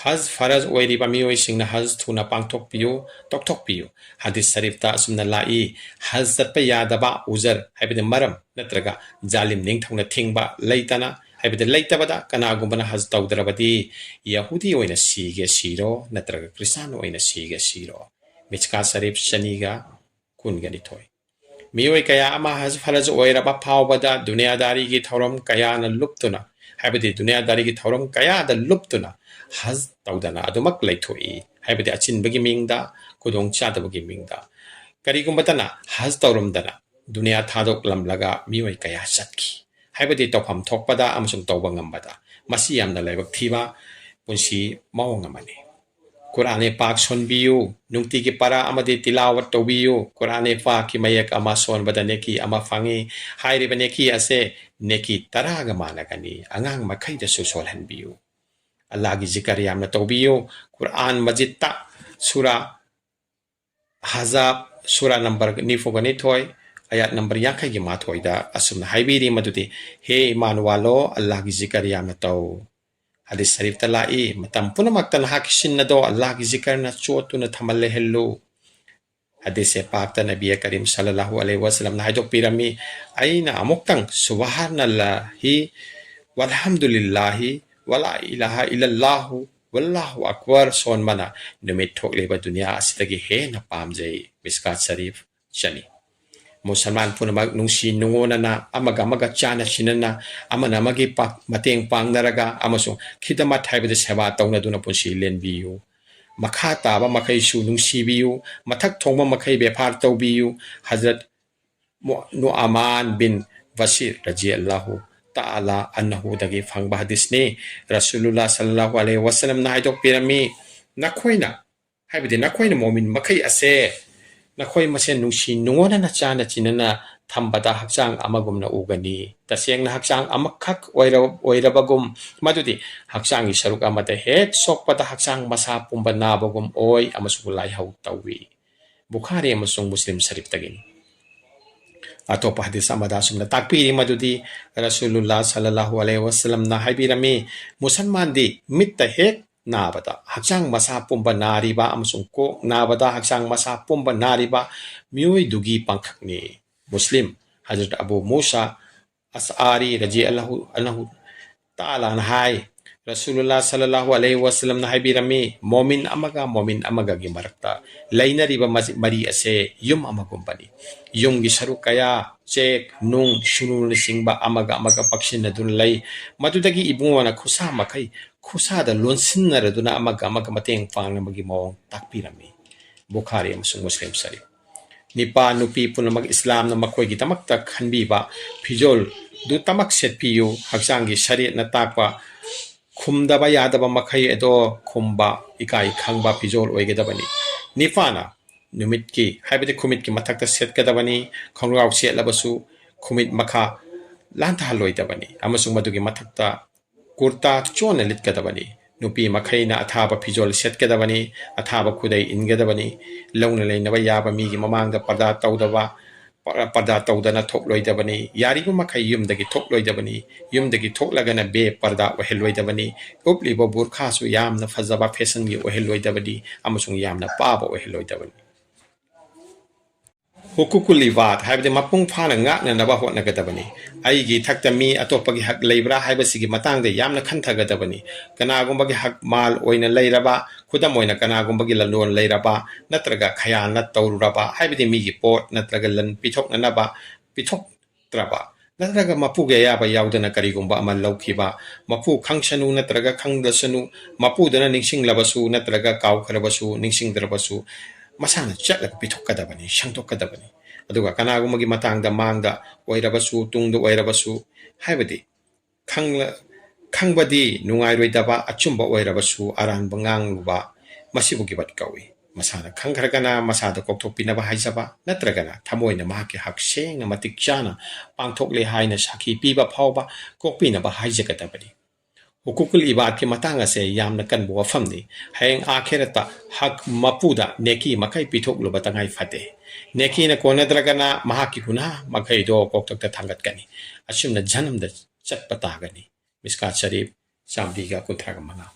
ꯍꯖ ꯐꯔꯖ ꯑꯣꯏꯔꯤꯕ ꯃꯤꯑꯣꯏꯁꯤꯡꯅ ꯍꯖ ꯊꯨꯅ ꯄꯥꯡꯊꯣꯛꯄꯤꯌꯨ, ꯇꯧꯊꯣꯛꯄꯤꯌꯨ꯫ ꯍꯗꯤꯁ ꯁꯔꯤꯐꯇ ꯑꯁꯨꯝꯅ ꯂꯥꯛꯏ, "ꯍꯖ ꯆꯠꯄ ꯌꯥꯗꯕ ꯎꯖꯔ, ꯍꯥꯏꯕꯗꯤ ꯃꯔꯝ ꯅꯠꯇ꯭ꯔꯒ ꯖꯥꯂꯤꯝ ꯅꯤꯡꯊꯧꯅ ꯊꯤꯡꯕ ꯂꯩꯇꯅ, ꯍꯥꯏꯕꯗꯤ ꯂꯩꯇꯕꯗ ꯀꯅꯥꯒꯨꯝꯕꯅ ꯍꯖ ꯇꯧꯗ꯭ꯔꯕꯗꯤ ꯌꯍꯨꯗꯤ ꯑꯣꯏꯅ ꯁꯤꯒꯦ ꯁꯤꯔꯣ, ꯅꯠꯇ꯭ꯔꯒ ꯈ꯭ꯔꯤꯁꯇꯥꯟ ꯑꯣꯏꯅ ꯁꯤꯒꯦ ꯁꯤꯔꯣ"꯫ ꯃꯤꯁꯀꯥꯠ ꯁꯔꯤꯐ ꯆꯅꯤꯒ ꯀꯨꯟꯒ ꯅꯤꯊꯣꯏ꯫ ꯃꯤꯑꯣꯏ ꯀꯌꯥ ꯑꯃ ꯍꯖ ꯐꯔꯖ ꯑꯣꯏꯔꯕ ꯐꯥꯎꯕꯗ ꯗꯨꯅꯤꯌꯥꯗꯥꯔꯤꯒꯤ ꯊꯧꯔꯝ ꯀꯌꯥꯅ ꯂꯨꯞꯇꯨꯅ, ꯍꯥꯏꯕꯗꯤ ꯗꯨꯅꯤꯌꯥꯗꯥꯔꯤꯒꯤ ꯊꯧꯔꯝ ꯀꯌꯥꯗ ꯂꯨꯞꯇꯨꯅ ꯍꯖ ꯇꯧꯗꯅ ꯑꯗꯨꯃꯛ ꯂꯩꯊꯣꯛꯏ, ꯍꯥꯏꯕꯗꯤ ꯑꯆꯤꯟꯕꯒꯤ ꯃꯤꯡꯗ, ꯈꯨꯗꯣꯡꯆꯥꯗꯕꯒꯤ ꯃꯤꯡꯗ꯫ ꯀꯔꯤꯒꯨꯝꯕꯇꯅ ꯍꯖ ꯇꯧꯔꯝꯗꯅ ꯗꯨꯅꯤꯌꯥ ꯊꯥꯗꯣꯛꯂꯝꯂꯒ ꯃꯤꯑꯣꯏ ꯀꯌꯥ ꯆꯠꯈꯤ, ꯍꯥꯏꯕꯗꯤ ꯇꯧꯐꯝ ꯊꯣꯛꯄꯗ ꯑꯃꯁꯨꯡ ꯇꯧꯕ ꯉꯝꯕꯗ꯫ ꯃꯁꯤ ꯌꯥꯝꯅ ꯂꯥꯏꯕꯛ ꯊꯤꯕ ꯄꯨꯟꯁꯤ ꯃꯑꯣꯡ ꯑꯃꯅꯤ꯫ ꯀꯨꯔꯥꯟ-ꯏ-ꯄꯥꯛ ꯁꯣꯟꯕꯤꯌꯨ, ꯅꯨꯡꯇꯤꯒꯤ ꯄꯔꯥ ꯑꯃꯗꯤ ꯇꯤꯂꯥꯋꯠ ꯇꯧꯕꯤꯌꯨ꯫ ꯀꯨꯔꯥꯟ-ꯏ-ꯄꯥꯛꯀꯤ ꯃꯌꯦꯛ ꯑꯃ ꯁꯣꯟꯕꯗ ꯅꯦꯀꯤ ꯑꯃ ꯐꯪꯏ꯫ ꯍꯥꯏꯔꯤꯕ ꯅꯦꯀꯤ ꯑꯁꯦ ꯅꯦꯀꯤ ꯇꯔꯥꯒ ꯃꯥꯟꯅꯒꯅꯤ꯫ ꯑꯉꯥꯡ ꯃꯈꯩꯗꯁꯨ ꯁꯣꯜꯍꯟꯕꯤꯌꯨ꯫ ꯑꯜꯂꯥꯍꯒꯤ ꯖꯤꯀꯔ ꯌꯥꯝꯅ ꯇꯧꯕꯤꯌꯨ꯫ ꯀꯨꯔꯥꯟ ꯃꯖꯤꯗꯇ ꯁꯨꯔꯥ ꯍꯖꯥꯕ, ꯁꯨꯔꯥ ꯅꯝꯕꯔ ꯅꯤꯐꯨꯒ ꯅꯤꯊꯣꯏ, ꯑꯌꯥꯠ ꯅꯝꯕꯔ ꯌꯥꯡꯈꯩꯒꯤ ꯃꯥꯊꯣꯏꯗ ꯑꯁꯨꯝꯅ ꯍꯥꯏꯕꯤꯔꯤ ꯃꯗꯨꯗꯤ, "ꯍꯦ ꯏꯃꯥꯟ ꯋꯥꯂꯣ, ꯑꯜꯂꯥꯍꯒꯤ ꯖꯤꯀꯔ ꯌꯥꯝꯅ ꯇꯧ"꯫ ꯍꯗꯤꯁ ꯁꯔꯤꯐꯇ ꯂꯥꯛꯏ, "ꯃꯇꯝ ꯄꯨꯝꯅꯃꯛꯇ ꯅꯍꯥꯛꯀꯤ ꯁꯤꯟ ꯑꯗꯣ ꯑꯜꯂꯥꯍꯒꯤ ꯖꯤꯀꯔꯅ ꯆꯣꯠꯇꯨꯅ ꯊꯝꯍꯜꯂꯦ ꯍꯜꯂꯨ"꯫ ꯍꯗꯤꯁ ꯄꯥꯛꯇ ꯅꯕꯤ ꯀꯔꯤꯝ ꯁꯜꯂꯜꯂꯥꯍꯨ ꯑꯂꯩꯍꯤ ꯋꯁꯜꯂꯝꯅ ꯍꯥꯏꯗꯣꯛꯄꯤꯔꯝꯃꯤ, "ꯑꯩꯅ ꯑꯃꯨꯛꯇꯪ ꯁꯨꯕꯍꯥꯅꯜꯂꯥꯍꯤ ꯋꯜꯍꯝꯗꯨꯂꯤꯜꯂꯥꯍꯤ ꯋꯂꯥ ꯏꯂꯥꯍ ꯏꯂꯜꯂꯥꯍꯨ ꯋꯜꯂꯥꯍꯨ ꯑꯛꯕꯔ ꯁꯣꯟꯕꯅ ꯅꯨꯃꯤꯠ ꯊꯣꯛꯂꯤꯕ ꯗꯨꯅꯤꯌꯥ ꯑꯁꯤꯗꯒꯤ ꯍꯦꯟꯅ ꯄꯥꯝꯖꯩ"꯫ ꯃꯤꯁꯀꯥꯠ ꯁꯔꯤꯐ ꯆꯅꯤ꯫ ꯃꯨꯁꯜꯃꯥꯟ ꯄꯨꯝꯅꯃꯛ ꯅꯨꯡꯁꯤ ꯅꯨꯡꯉꯣꯟꯅꯅ, ꯑꯃꯒ ꯑꯃꯒ ꯆꯥꯅ ꯁꯤꯟꯅꯅ, ꯑꯃꯅ ꯑꯃꯒꯤ ꯄꯥ-, ꯃꯇꯦꯡ ꯄꯥꯡꯅꯔꯒ ꯑꯃꯁꯨꯡ ꯈꯤꯗꯃꯠ ꯍꯥꯏꯕꯗꯤ ꯁꯦꯕꯥ ꯇꯧꯅꯗꯨꯅ ꯄꯨꯟꯁꯤ ꯂꯦꯟꯕꯤꯌꯨ꯫ ꯃꯈꯥ ꯇꯥꯕ ꯃꯈꯩꯁꯨ ꯅꯨꯡꯁꯤꯕꯤꯌꯨ꯫ ꯃꯊꯛ ꯊꯣꯡꯕ ꯃꯈꯩ ꯕꯦꯐꯥꯔ ꯇꯧꯕꯤꯌꯨ꯫ ꯍꯖꯔꯠ ꯃꯨ-, ꯅꯨꯑꯃꯥꯟ ꯕꯤꯟ ꯕꯁꯤꯔ ꯔꯖꯤꯌꯜꯂꯥꯍꯨ ꯇꯥꯂꯥ ꯑꯟꯍꯨꯗꯒꯤ ꯐꯪꯕ ꯍꯗꯤꯁꯅꯤ꯫ ꯔꯁꯨꯂꯨꯜꯂꯥ ꯁꯜꯂꯜꯂꯥꯍꯨ ꯑꯂꯩꯍꯤ ꯋꯥꯁꯂꯝꯅ ꯍꯥꯏꯗꯣꯛꯄꯤꯔꯝꯃꯤ, "ꯅꯈꯣꯏꯅ, ꯍꯥꯏꯕꯗꯤ ꯅꯈꯣꯏꯅ ꯃꯣꯃꯤꯟ ꯃꯈꯩ ꯑꯁꯦ ꯅꯈꯣꯏ ꯃꯁꯦꯟ ꯅꯨꯡꯁꯤ ꯅꯨꯡꯉꯣꯟꯅꯅ ꯆꯥꯅ ꯆꯤꯟꯅꯅ ꯊꯝꯕꯗ ꯍꯛꯆꯥꯡ ꯑꯃꯒꯨꯝꯅ ꯎꯒꯅꯤ꯫ ꯇꯁꯦꯡꯅ ꯍꯛꯆꯥꯡ ꯑꯃꯈꯛ ꯑꯣꯏꯔ-, ꯑꯣꯏꯔꯕꯒꯨꯝ, ꯃꯗꯨꯗꯤ ꯍꯛꯆꯥꯡꯒꯤ ꯁꯔꯨꯛ ꯑꯃꯗ ꯍꯦꯛ ꯁꯣꯛꯄꯗ ꯍꯛꯆꯥꯡ ꯃꯁꯥ ꯄꯨꯝꯕ ꯅꯥꯕꯒꯨꯝ ꯑꯣꯏ ꯑꯃꯁꯨꯡ ꯂꯥꯏꯍꯧ ꯇꯧꯏ"꯫ ꯕꯨꯈꯥꯔꯤ ꯑꯃꯁꯨꯡ ꯃꯨꯁꯂꯤꯝ ꯁꯔꯤꯐꯇꯒꯤꯅꯤ꯫ ꯑꯇꯣꯞꯄ ꯍꯗꯤꯁ ꯑꯃꯗ ꯑꯁꯨꯝꯅ ꯇꯥꯛꯄꯤꯔꯤ ꯃꯗꯨꯗꯤ ꯔꯁꯨꯂꯨꯜꯂꯥ ꯁꯜꯂꯜꯂꯥꯍꯨ ꯑꯂꯩꯍꯤ ꯋꯥꯁꯂꯝꯅ ꯍꯥꯏꯕꯤꯔꯝꯃꯤ, "ꯃꯨꯁꯜꯃꯥꯟꯗꯤ ꯃꯤꯠꯇ ꯍꯦꯛ ꯅꯥꯕꯗ ꯍꯛꯆꯥꯡ ꯃꯁꯥ ꯄꯨꯝꯕ ꯅꯥꯔꯤꯕ ꯑꯃꯁꯨꯡ ꯀꯣꯛ ꯅꯥꯕꯗ ꯍꯛꯆꯥꯡ ꯃꯁꯥ ꯄꯨꯝꯕ ꯅꯥꯔꯤꯕ ꯃꯤꯑꯣꯏꯗꯨꯒꯤ ꯄꯥꯡꯈꯛꯅꯤ"꯫ ꯃꯨꯁꯂꯤꯝ, ꯍꯖꯔꯠ ꯑꯕꯨ ꯃꯨꯁꯥ ꯑꯁꯑꯥꯔꯤ ꯔꯖꯤꯌꯜꯂꯥꯍꯨ ꯑꯟꯍꯨ ꯇꯥꯂꯥꯅ ꯍꯥꯏ, ꯔꯁꯨꯂꯨꯜꯂꯥ ꯁꯜꯂꯜꯂꯥꯍꯨ ꯑꯂꯩꯍꯤ ꯋꯥꯁꯂꯝꯅ ꯍꯥꯏꯕꯤꯔꯝꯃꯤ, "ꯃꯣꯃꯤꯟ ꯑꯃꯒ ꯃꯣꯃꯤꯟ ꯑꯃꯒꯒꯤ ꯃꯔꯛꯇ ꯂꯩꯅꯔꯤꯕ ꯃꯁꯤ-, ꯃꯔꯤ ꯑꯁꯦ ꯌꯨꯝ ꯑꯃꯒꯨꯝꯕꯅꯤ꯫ ꯌꯨꯝꯒꯤ ꯁꯔꯨꯛ ꯀꯌꯥ, ꯆꯦꯛ, ꯅꯨꯡ, ꯁꯨꯅꯨꯅꯆꯤꯡꯕ ꯑꯃꯒ ꯑꯃꯒ ꯄꯛꯁꯤꯟꯅꯗꯨꯅ ꯂꯩ꯫ ꯃꯗꯨꯗꯒꯤ ꯏꯕꯨꯡꯉꯣꯅ ꯈꯨꯠꯁꯥ ꯃꯈꯩ ꯈꯨꯠꯁꯥꯗ ꯂꯣꯟꯁꯤꯟꯅꯔꯗꯨꯅ ꯑꯃꯒ ꯑꯃꯒ ꯃꯇꯦꯡ ꯄꯥꯡꯅꯕꯒꯤ ꯃꯑꯣꯡ ꯇꯥꯛꯄꯤꯔꯝꯃꯤ"꯫ ꯕꯨꯈꯥꯔꯤ ꯑꯃꯁꯨꯡ ꯃꯨꯁꯂꯤꯝ ꯁꯔꯤꯐ꯫ ꯅꯤꯄꯥ ꯅꯨꯄꯤ ꯄꯨꯝꯅꯃꯛ ꯏꯁꯂꯥꯝꯅ ꯃꯈꯣꯏꯒꯤꯗꯃꯛꯇ ꯈꯟꯕꯤꯕ ꯐꯤꯖꯣꯜꯗꯨꯇꯃꯛ ꯁꯦꯠꯄꯤꯌꯨ꯫ ꯍꯛꯆꯥꯡꯒꯤ ꯁꯔꯤꯌꯠꯅ ꯇꯥꯛꯄ ꯈꯨꯝꯗꯕ ꯌꯥꯗꯕ ꯃꯈꯩ ꯑꯗꯣ ꯈꯨꯝꯕ, ꯏꯀꯥꯏ ꯈꯪꯕ ꯐꯤꯖꯣꯜ ꯑꯣꯏꯒꯗꯕꯅꯤ꯫ ꯅꯤꯄꯥꯅ ꯅꯨꯃꯤꯠꯀꯤ, ꯍꯥꯏꯕꯗꯤ ꯈꯨꯃꯤꯠꯀꯤ ꯃꯊꯛꯇ ꯁꯦꯠꯀꯗꯕꯅꯤ꯫ ꯈꯣꯡꯒ꯭ꯔꯥꯎ ꯁꯦꯠꯂꯕꯁꯨ ꯈꯨꯃꯤꯠ ꯃꯈꯥ ꯂꯥꯟꯊꯍꯜꯂꯣꯏꯗꯕꯅꯤ ꯑꯃꯁꯨꯡ ꯃꯗꯨꯒꯤ ꯃꯊꯛꯇ ꯀꯨꯔꯇꯥ ꯆꯣꯟꯅ ꯂꯤꯠꯀꯗꯕꯅꯤ꯫ ꯅꯨꯄꯤ ꯃꯈꯩꯅ ꯑꯊꯥꯕ ꯐꯤꯖꯣꯜ ꯁꯦꯠꯀꯗꯕꯅꯤ, ꯑꯊꯥꯕ ꯈꯨꯗꯩ ꯏꯟꯒꯗꯕꯅꯤ꯫ ꯂꯧꯅ ꯂꯩꯅꯕ ꯌꯥꯕ ꯃꯤꯒꯤ ꯃꯃꯥꯡꯗ ꯄꯔꯗꯥ ꯇꯧꯗꯕ, ꯄꯔꯗꯥ ꯇꯧꯗꯅ ꯊꯣꯛꯂꯣꯏꯗꯕꯅꯤ꯫ ꯌꯥꯔꯤꯕ ꯃꯈꯩ ꯌꯨꯝꯗꯒꯤ ꯊꯣꯛꯂꯣꯏꯗꯕꯅꯤ꯫ ꯌꯨꯝꯗꯒꯤ ꯊꯣꯛꯂꯒꯅ ꯕꯦ ꯄꯔꯗꯥ ꯑꯣꯏꯍꯜꯂꯣꯏꯗꯕꯅꯤ꯫ ꯎꯞꯂꯤꯕ ꯕꯨꯔꯈꯥꯁꯨ ꯌꯥꯝꯅ ꯐꯖꯕ ꯐꯦꯁꯟꯒꯤ ꯑꯣꯏꯍꯜꯂꯣꯏꯗꯕꯅꯤ ꯑꯃꯁꯨꯡ ꯌꯥꯝꯅ ꯄꯥꯕ ꯑꯣꯏꯍꯜꯂꯣꯏꯗꯕꯅꯤ꯫ ꯍꯨꯀꯨꯀꯨꯜ ꯏꯕꯥꯗ, ꯍꯥꯏꯕꯗꯤ ꯃꯄꯨꯡ ꯐꯥꯅ ꯉꯥꯛꯅꯅꯕ ꯍꯣꯠꯅꯒꯗꯕꯅꯤ꯫ ꯑꯩꯒꯤ ꯏꯊꯛꯇ ꯃꯤ ꯑꯇꯣꯞꯄꯒꯤ ꯍꯛ ꯂꯩꯕ꯭ꯔꯥ ꯍꯥꯏꯕꯁꯤꯒꯤ ꯃꯇꯥꯡꯗ ꯌꯥꯝꯅ ꯈꯟꯊꯒꯗꯕꯅꯤ꯫ ꯀꯅꯥꯒꯨꯝꯕꯒꯤ ꯍꯛ ꯃꯥꯜ ꯑꯣꯏꯅ ꯂꯩꯔꯕ, ꯈꯨꯗꯝ ꯑꯣꯏꯅ ꯀꯅꯥꯒꯨꯝꯕꯒꯤ ꯂꯂꯣꯟ ꯂꯩꯔꯕ, ꯅꯠꯇ꯭ꯔꯒ ꯈꯌꯥꯅꯠ ꯇꯧꯔꯨꯔꯕ, ꯍꯥꯏꯕꯗꯤ ꯃꯤꯒꯤ ꯄꯣꯠ ꯅꯠꯇ꯭ꯔꯒ ꯂꯟ ꯄꯤꯊꯣꯛꯅꯅꯕ ꯄꯤꯊꯣꯛꯇ꯭ꯔꯕ, ꯅꯠꯇ꯭ꯔꯒ ꯃꯄꯨꯒꯤ ꯑꯌꯥꯕ ꯌꯥꯎꯗꯅ ꯀꯔꯤꯒꯨꯝꯕ ꯑꯃ ꯂꯧꯈꯤꯕ, ꯃꯄꯨ ꯈꯪꯁꯅꯨ ꯅꯠꯇ꯭ꯔꯒ ꯈꯪꯗꯁꯅꯨ, ꯃꯄꯨꯗꯨꯅ ꯅꯤꯡꯁꯤꯡꯂꯕꯁꯨ ꯅꯠꯇ꯭ꯔꯒ ꯀꯥꯎꯈ꯭ꯔꯕꯁꯨ, ꯅꯤꯡꯁꯤꯡꯗ꯭ꯔꯕꯁꯨ, ꯃꯁꯥꯅ ꯆꯠꯂꯒ ꯄꯤꯊꯣꯛꯀꯗꯕꯅꯤ, ꯁꯦꯡꯗꯣꯛꯀꯗꯕꯅꯤ꯫ ꯑꯗꯨꯒ ꯀꯅꯥꯒꯨꯝꯕꯒꯤ ꯃꯇꯥꯡꯗ ꯃꯥꯡꯗ ꯑꯣꯏꯔꯕꯁꯨ, ꯇꯨꯡꯗ ꯑꯣꯏꯔꯕꯁꯨ, ꯍꯥꯏꯕꯗꯤ ꯈꯪꯂ-, ꯈꯪꯕꯗꯤ ꯅꯨꯡꯉꯥꯏꯔꯣꯏꯗꯕ, ꯑꯆꯨꯝꯕ ꯑꯣꯏꯔꯕꯁꯨ ꯑꯔꯥꯟꯕ ꯉꯥꯡꯂꯨꯕ, ꯃꯁꯤꯕꯨ ꯒꯤꯕꯠ ꯀꯧꯏ꯫ ꯃꯁꯥꯅ ꯈꯪꯈ꯭ꯔꯒꯅ ꯃꯁꯥꯗ ꯀꯣꯛꯊꯣꯛꯄꯤꯅꯕ ꯍꯥꯏꯖꯕ, ꯅꯠꯇ꯭ꯔꯒꯅ ꯊꯃꯣꯏꯅ ꯃꯍꯥꯛꯀꯤ ꯍꯛ ꯁꯦꯡꯅ ꯃꯇꯤꯛ ꯆꯥꯅ ꯄꯥꯡꯊꯣꯛꯂꯦ ꯍꯥꯏꯅ ꯁꯥꯈꯤ ꯄꯤꯕ ꯐꯥꯎꯕ ꯀꯣꯛꯄꯤꯅꯕ ꯍꯥꯏꯖꯒꯗꯕꯅꯤ꯫ ꯍꯨꯀꯨꯀꯨꯜ ꯏꯕꯥꯗꯀꯤ ꯃꯇꯥꯡ ꯑꯁꯦ ꯌꯥꯝꯅ ꯀꯟꯕ ꯋꯥꯐꯝꯅꯤ꯫ ꯍꯌꯦꯡ ꯑꯥꯈꯤꯔꯠꯇ ꯍꯛ ꯃꯄꯨꯗ ꯅꯦꯀꯤ ꯃꯈꯩ ꯄꯤꯊꯣꯛꯂꯨꯕ ꯇꯉꯥꯏ ꯐꯗꯦ꯫ ꯅꯦꯀꯤꯅ ꯀꯣꯟꯅꯗ꯭ꯔꯒꯅ ꯃꯍꯥꯛꯀꯤ ꯒꯨꯅꯥꯍ ꯃꯈꯩꯗꯣ ꯀꯣꯛꯊꯛꯇ ꯊꯥꯡꯒꯠꯀꯅꯤ꯫ ꯑꯁꯨꯝꯅ ꯖꯅꯝꯗ ꯆꯠꯄ ꯇꯥꯒꯅꯤ꯫ ꯃꯤꯁꯀꯥꯠ ꯁꯔꯤꯐ ꯆꯥꯝꯃꯔꯤꯒ ꯀꯨꯟꯊ꯭ꯔꯥꯒ ꯃꯉꯥ꯫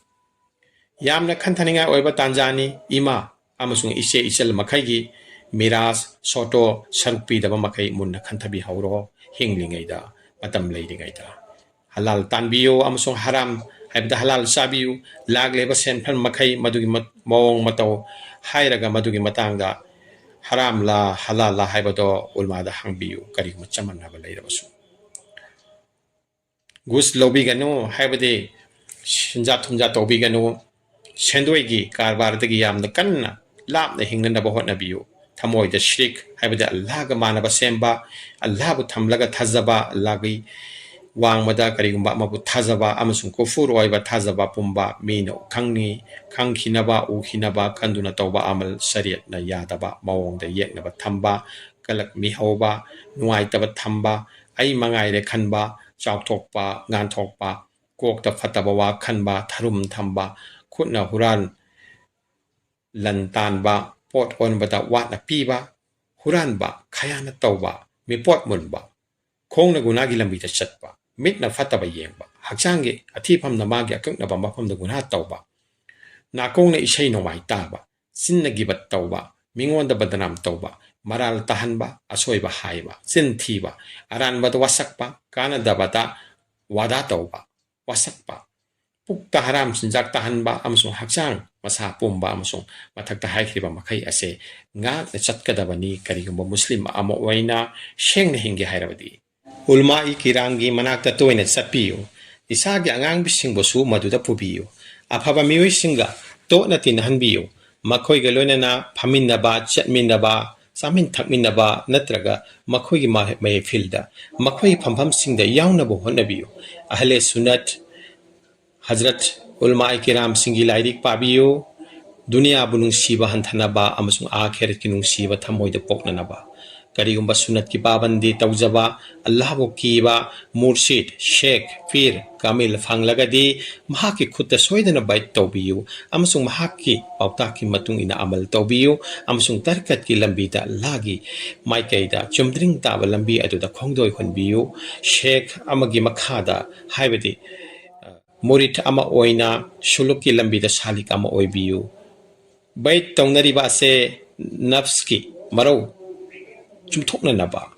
ꯌꯥꯝꯅ ꯈꯟꯊꯅꯤꯡꯉꯥꯏ ꯑꯣꯏꯕ ꯇꯥꯟꯖꯥꯅꯤ꯫ ꯏꯃꯥ ꯑꯃꯁꯨꯡ ꯏꯆꯦ ꯏꯆꯜ ꯃꯈꯩꯒꯤ ꯃꯤꯔꯥꯁ, ꯁꯣꯇꯣ, ꯁꯔꯨꯛ ꯄꯤꯗꯕ ꯃꯈꯩ ꯃꯨꯟꯅ ꯈꯟꯊꯕꯤꯍꯧꯔꯣ, ꯍꯤꯡꯂꯤꯉꯩꯗ, ꯃꯇꯝ ꯂꯩꯔꯤꯉꯩꯗ꯫ ꯍꯂꯥꯜ ꯇꯥꯟꯕꯤꯌꯨ ꯑꯃꯁꯨꯡ ꯍꯔꯥꯝ, ꯍꯥꯏꯕꯗꯤ ꯍꯂꯥꯜ ꯆꯥꯕꯤꯌꯨ꯫ ꯂꯥꯛꯂꯤꯕ ꯁꯦꯟꯐꯝ ꯃꯈꯩ ꯃꯗꯨꯒꯤ ꯃ-, ꯃꯑꯣꯡ ꯃꯇꯧ ꯍꯥꯏꯔꯒ ꯃꯗꯨꯒꯤ ꯃꯇꯥꯡꯗ ꯍꯔꯥꯝꯂꯥ ꯍꯂꯥꯜꯂꯥ ꯍꯥꯏꯕꯗꯣ ꯎꯂꯃꯥꯗ ꯍꯪꯕꯤꯌꯨ, ꯀꯔꯤꯒꯨꯝꯕ ꯆꯃꯝꯅꯕ ꯂꯩꯔꯕꯁꯨ꯫ ꯒꯨꯁ ꯂꯧꯕꯤꯒꯅꯨ, ꯍꯥꯏꯕꯗꯤ ꯁꯦꯟꯖꯥ ꯊꯨꯝꯖꯥ ꯇꯧꯕꯤꯒꯅꯨ꯫ ꯁꯦꯟꯗꯣꯏꯒꯤ ꯀꯔꯕꯥꯔꯗꯒꯤ ꯌꯥꯝꯅ ꯀꯟꯅ ꯂꯥꯞꯅ ꯍꯤꯡꯅꯅꯕ ꯍꯣꯠꯅꯕꯤꯌꯨ꯫ ꯊꯃꯣꯏꯗ ꯁꯤꯔꯤꯛ, ꯍꯥꯏꯕꯗꯤ ꯑꯜꯂꯥꯍꯒ ꯃꯥꯟꯅꯕ ꯁꯦꯝꯕ, ꯑꯜꯂꯥꯍꯕꯨ ꯊꯝꯂꯒ ꯊꯥꯖꯕ, ꯑꯜꯂꯥꯍꯒꯤ ꯋꯥꯡꯃꯗ ꯀꯔꯤꯒꯨꯝꯕ ꯑꯃꯕꯨ ꯊꯥꯖꯕ ꯑꯃꯁꯨꯡ ꯀꯨꯐꯨꯔ ꯑꯣꯏꯕ ꯊꯥꯖꯕ ꯄꯨꯝꯕ ꯃꯤꯅ ꯈꯪꯉꯤ, ꯈꯪꯈꯤꯅꯕ, ꯎꯈꯤꯅꯕ ꯈꯟꯗꯨꯅ ꯇꯧꯕ ꯑꯃꯜ ꯁꯔꯤꯌꯠꯅ ꯌꯥꯗꯕ ꯃꯑꯣꯡꯗ ꯌꯦꯛꯅꯕ ꯊꯝꯕ, ꯀꯂꯛ ꯃꯤꯍꯧꯕ, ꯅꯨꯡꯉꯥꯏꯇꯕ ꯊꯝꯕ, ꯑꯩ ꯃꯉꯥꯏꯔꯦ ꯈꯟꯕ, ꯆꯥꯎꯊꯣꯛꯄ, ꯉꯥꯟꯊꯣꯛꯄ, ꯀꯣꯛꯇ ꯐꯠꯇꯕ ꯋꯥ ꯈꯟꯕ, ꯊꯔꯨꯝ ꯊꯝꯕ, ꯈꯨꯠꯅ ꯍꯨꯔꯥꯟ ꯂꯟ ꯇꯥꯟꯕ, ꯄꯣꯠ ꯑꯣꯟꯕꯗ ꯋꯥꯠꯅ ꯄꯤꯕ, ꯍꯨꯔꯥꯟꯕ, ꯈꯌꯥꯅ ꯇꯧꯕ, ꯃꯤꯄꯣꯠ ꯃꯨꯟꯕ, ꯈꯣꯡꯅ ꯒꯨꯅꯥꯒꯤ ꯂꯝꯕꯤꯗ ꯆꯠꯄ, ꯃꯤꯠꯅ ꯐꯠꯇꯕ ꯌꯦꯡꯕ, ꯍꯛꯆꯥꯡꯒꯤ ꯑꯊꯤꯐꯝꯅ ꯃꯥꯒꯤ ꯑꯀꯛꯅꯕ ꯃꯐꯝꯗ ꯒꯨꯅꯥ ꯇꯧꯕ, ꯅꯥꯀꯣꯡꯅ ꯏꯁꯩ ꯅꯣꯡꯃꯥꯏ ꯇꯥꯕ, ꯆꯤꯟꯅ ꯒꯤꯕꯠ ꯇꯧꯕ, ꯃꯤꯉꯣꯟꯗ ꯕꯗꯅꯥꯝ ꯇꯧꯕ, ꯃꯔꯥꯜ ꯇꯥꯍꯟꯕ, ꯑꯁꯣꯏꯕ ꯍꯥꯏꯕ, ꯆꯤꯟ ꯊꯤꯕ, ꯑꯔꯥꯟꯕꯗ ꯋꯥꯁꯛꯄ, ꯀꯥꯟꯅꯗꯕꯗ ꯋꯥꯗꯥ ꯇꯧꯕ, ꯋꯥꯁꯛꯄ, ꯄꯨꯛꯇ ꯍꯔꯥꯝ ꯆꯤꯟꯖꯥꯛ ꯇꯥꯍꯟꯕ ꯑꯃꯁꯨꯡ ꯍꯛꯆꯥꯡ ꯃꯁꯥ ꯄꯨꯝꯕ ꯑꯃꯁꯨꯡ ꯃꯊꯛꯇ ꯍꯥꯏꯈ꯭ꯔꯤꯕ ꯃꯈꯩ ꯑꯁꯦ ꯉꯥꯛꯅ ꯆꯠꯀꯗꯕꯅꯤ, ꯀꯔꯤꯒꯨꯝꯕ ꯃꯨꯁꯂꯤꯝ ꯑꯃ ꯑꯣꯏꯅ ꯁꯦꯡꯅ ꯍꯤꯡꯒꯦ ꯍꯥꯏꯔꯕꯗꯤ꯫ ꯎꯂꯃꯥ-ꯏ ꯀꯤꯔꯥꯝꯒꯤ ꯃꯅꯥꯛꯇ ꯇꯣꯏꯅ ꯆꯠꯄꯤꯌꯨ꯫ ꯏꯁꯥꯒꯤ ꯑꯉꯥꯡꯁꯤꯡꯕꯨꯁꯨ ꯃꯗꯨꯗ ꯄꯨꯕꯤꯌꯨ꯫ ꯑꯐꯕ ꯃꯤꯑꯣꯏꯁꯤꯡꯒ ꯇꯣꯠꯅ ꯇꯤꯟꯅꯍꯟꯕꯤꯌꯨ꯫ ꯃꯈꯣꯏꯒ ꯂꯣꯏꯅꯅ ꯐꯝꯃꯤꯟꯅꯕ, ꯆꯠꯃꯤꯟꯅꯕ, ꯆꯥꯃꯤꯟ ꯊꯛꯃꯤꯟꯅꯕ ꯅꯠꯇ꯭ꯔꯒ ꯃꯈꯣꯏꯒꯤ ꯃꯍ-, ꯃꯍꯐꯤꯜꯗ, ꯃꯈꯣꯏꯒꯤ ꯐꯝꯐꯝꯁꯤꯡꯗ ꯌꯥꯎꯅꯕ ꯍꯣꯠꯅꯕꯤꯌꯨ꯫ ꯑꯍꯂꯦ ꯁꯨꯅꯠ, ꯍꯖꯔꯠ ꯎꯂꯃꯥꯏ ꯀꯤꯔꯥꯝꯁꯤꯡꯒꯤ ꯂꯥꯏꯔꯤꯛ ꯄꯥꯕꯤꯌꯨ꯫ ꯗꯨꯅꯤꯌꯥꯕꯨ ꯅꯨꯡꯁꯤꯕ ꯍꯟꯊꯅꯕ ꯑꯃꯁꯨꯡ ꯑꯥꯈꯤꯔꯠꯀꯤ ꯅꯨꯡꯁꯤꯕ ꯊꯃꯣꯏꯗ ꯄꯣꯛꯅꯅꯕ꯫ ꯀꯔꯤꯒꯨꯝꯕ ꯁꯨꯅꯠꯀꯤ ꯄꯥꯕꯟꯗꯤ ꯇꯧꯖꯕ, ꯑꯜꯂꯥꯍꯕꯨ ꯀꯤꯕ, ꯃꯨꯔꯁꯤꯗ, ꯁꯦꯈ, ꯄꯤꯔ, ꯀꯥꯃꯤꯜ ꯐꯪꯂꯒꯗꯤ ꯃꯍꯥꯛꯀꯤ ꯈꯨꯠꯇ ꯁꯣꯏꯗꯅ ꯕꯥꯏꯠ ꯇꯧꯕꯤꯌꯨ ꯑꯃꯁꯨꯡ ꯃꯍꯥꯛꯀꯤ ꯄꯥꯎꯇꯥꯛꯀꯤ ꯃꯇꯨꯡ ꯏꯟꯅ ꯑꯃꯜ ꯇꯧꯕꯤꯌꯨ ꯑꯃꯁꯨꯡ ꯇꯔꯀꯠꯀꯤ ꯂꯝꯕꯤꯗ ꯑꯜꯂꯥꯍꯒꯤ ꯃꯥꯏꯀꯩꯗ ꯆꯨꯝꯗ꯭ꯔꯤꯡ ꯇꯥꯕ ꯂꯝꯕꯤ ꯑꯗꯨꯗ ꯈꯣꯡꯗꯣꯏ ꯍꯣꯟꯕꯤꯌꯨ꯫ ꯁꯦꯈ ꯑꯃꯒꯤ ꯃꯈꯥꯗ, ꯍꯥꯏꯕꯗꯤ, ꯑ, ꯃꯨꯔꯤꯗ ꯑꯃ ꯑꯣꯏꯅ ꯁꯨꯂꯨꯛꯀꯤ ꯂꯝꯕꯤꯗ ꯁꯥꯂꯤꯛ ꯑꯃ ꯑꯣꯏꯕꯤꯌꯨ꯫ ꯕꯩꯠ ꯇꯧꯅꯔꯤꯕ ꯑꯁꯦ ꯅꯐꯁꯀꯤ ꯃꯔꯧ ꯆꯨꯝꯊꯣꯛꯅꯅꯕ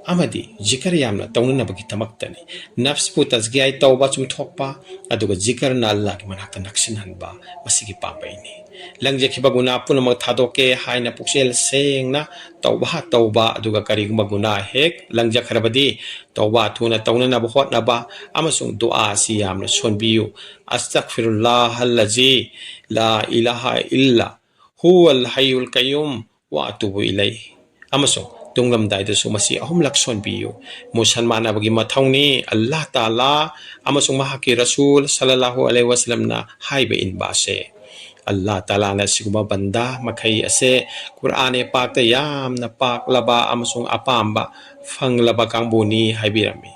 ꯑꯃꯗꯤ ꯖꯤꯀꯔ ꯌꯥꯝꯅ ꯇꯧꯅꯅꯕꯒꯤꯗꯃꯛꯇꯅꯤ꯫ ꯅꯐꯁꯄꯨ ꯇꯖꯀꯤꯌꯥ ꯇꯧꯕ, ꯆꯨꯝꯊꯣꯛꯄ, ꯑꯗꯨꯒ ꯖꯤꯀꯔꯅ ꯑꯜꯂꯥꯍꯒꯤ ꯃꯅꯥꯛꯇ ꯅꯛꯁꯤꯟꯍꯟꯕ, ꯃꯁꯤꯒꯤ ꯄꯥꯝꯕꯩꯅꯤ꯫ ꯂꯪꯖꯈꯤꯕ ꯒꯨꯅꯥ ꯄꯨꯝꯅꯃꯛ ꯊꯥꯗꯣꯛꯀꯦ ꯍꯥꯏꯅ ꯄꯨꯛꯆꯦꯜ ꯁꯦꯡꯅ ꯇꯧꯕ ꯍꯥ ꯇꯧꯕ, ꯑꯗꯨꯒ ꯀꯔꯤꯒꯨꯝꯕ ꯒꯨꯅꯥ ꯍꯦꯛ ꯂꯪꯖꯈ꯭ꯔꯕꯗꯤ ꯇꯧꯕ ꯊꯨꯅ ꯇꯧꯅꯅꯕ ꯍꯣꯠꯅꯕ ꯑꯃꯁꯨꯡ ꯗꯨꯑꯥ ꯑꯁꯤ ꯌꯥꯝꯅ ꯁꯣꯟꯕꯤꯌꯨ꯫ "ꯑꯁꯇꯒꯐꯤꯔꯨꯜꯂꯥꯍ ꯑꯜꯂꯖꯤ ꯂꯥ ꯏꯂꯥꯍ ꯏꯜꯂꯥ ꯍꯨꯋꯜ ꯍꯌꯨꯜ ꯀꯌꯨꯝ ꯋꯥ ꯑꯇꯨꯕꯨ ꯏꯂꯩ" ꯑꯃꯁꯨꯡ ꯇꯨꯡꯂꯝꯗꯥꯏꯗꯁꯨ ꯃꯁꯤ ꯑꯍꯨꯝꯂꯛ ꯁꯣꯟꯕꯤꯌꯨ꯫ ꯃꯨꯁꯜꯃꯥꯟ ꯑꯃꯒꯤ ꯃꯊꯧꯅꯤ꯫ ꯑꯜꯂꯥꯍ ꯇꯥꯂꯥ ꯑꯃꯁꯨꯡ ꯃꯍꯥꯛꯀꯤ ꯔꯁꯨꯜ ꯁꯜꯂꯜꯂꯥꯍꯨ ꯑꯂꯩꯍꯤ ꯋꯥꯁꯂꯝꯅ ꯍꯥꯏꯕ ꯏꯟꯕ ꯑꯁꯦ꯫ ꯑꯜꯂꯥꯍ ꯇꯥꯂꯥꯅ ꯑꯁꯤꯒꯨꯝꯕ ꯕꯟꯗꯥ ꯃꯈꯩ ꯑꯁꯦ ꯀꯨꯔꯑꯥꯟ ꯄꯥꯛꯇ ꯌꯥꯝꯅ ꯄꯥꯛꯂꯕ ꯑꯃꯁꯨꯡ ꯑꯄꯥꯝꯕ ꯐꯪꯂꯕ ꯀꯥꯡꯕꯨꯅꯤ ꯍꯥꯏꯕꯤꯔꯝꯃꯤ꯫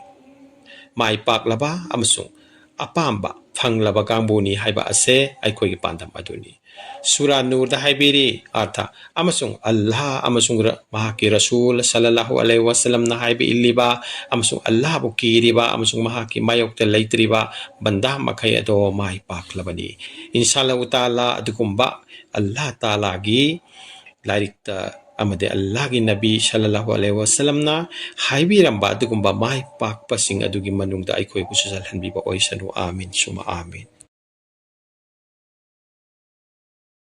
ꯃꯥꯏ ꯄꯥꯛꯂꯕ ꯑꯃꯁꯨꯡ ꯑꯄꯥꯝꯕ ꯐꯪꯂꯕ ꯀꯥꯡꯕꯨꯅꯤ ꯍꯥꯏꯕ ꯑꯁꯦ ꯑꯩꯈꯣꯏꯒꯤ ꯄꯥꯟꯗꯝ ꯑꯗꯨꯅꯤ꯫ ꯁꯨꯔꯥ ꯅꯨꯔꯗ ꯍꯥꯏꯕꯤꯔꯤ, ꯑꯔꯊ, ꯑꯃꯁꯨꯡ ꯑꯜꯂꯥꯍ ꯑꯃꯁꯨꯡ ꯔ-, ꯃꯍꯥꯛꯀꯤ ꯔꯁꯨꯜ ꯁꯜꯂꯜꯂꯥꯍꯨ ꯑꯂꯩꯍꯤ ꯋꯥꯁꯂꯝꯅ ꯍꯥꯏꯕ ꯏꯜꯂꯤꯕ ꯑꯃꯁꯨꯡ ꯑꯜꯂꯥꯍꯕꯨ ꯀꯤꯔꯤꯕ ꯑꯃꯁꯨꯡ ꯃꯍꯥꯛꯀꯤ ꯃꯥꯌꯣꯛꯇ ꯂꯩꯇ꯭ꯔꯤꯕ ꯕꯟꯗꯥ ꯃꯈꯩ ꯑꯗꯣ ꯃꯥꯏ ꯄꯥꯛꯂꯕꯅꯤ꯫ ꯏꯟꯁꯥ ꯑꯜꯂꯥꯍꯨ ꯇꯥꯂꯥ, ꯑꯗꯨꯒꯨꯝꯕ ꯑꯜꯂꯥꯍ ꯇꯥꯂꯥꯒꯤ ꯂꯥꯏꯔꯤꯛꯇ ꯑꯃꯗꯤ ꯑꯜꯂꯥꯍꯒꯤ ꯅꯕꯤ ꯁꯜꯂꯜꯂꯥꯍꯨ ꯑꯂꯩꯍꯤ ꯋꯥꯁꯂꯝꯅ ꯍꯥꯏꯕꯤꯔꯝꯕ ꯑꯗꯨꯒꯨꯝꯕ ꯃꯥꯏ ꯄꯥꯛꯄꯁꯤꯡ ꯑꯗꯨꯒꯤ ꯃꯅꯨꯡꯗ ꯑꯩꯈꯣꯏꯕꯨꯁꯨ ꯆꯜꯍꯟꯕꯤꯕ ꯑꯣꯏꯁꯅꯨ꯫ ꯑꯥꯃꯤꯟ ꯁꯨꯃ ꯑꯥꯃꯤꯟ꯫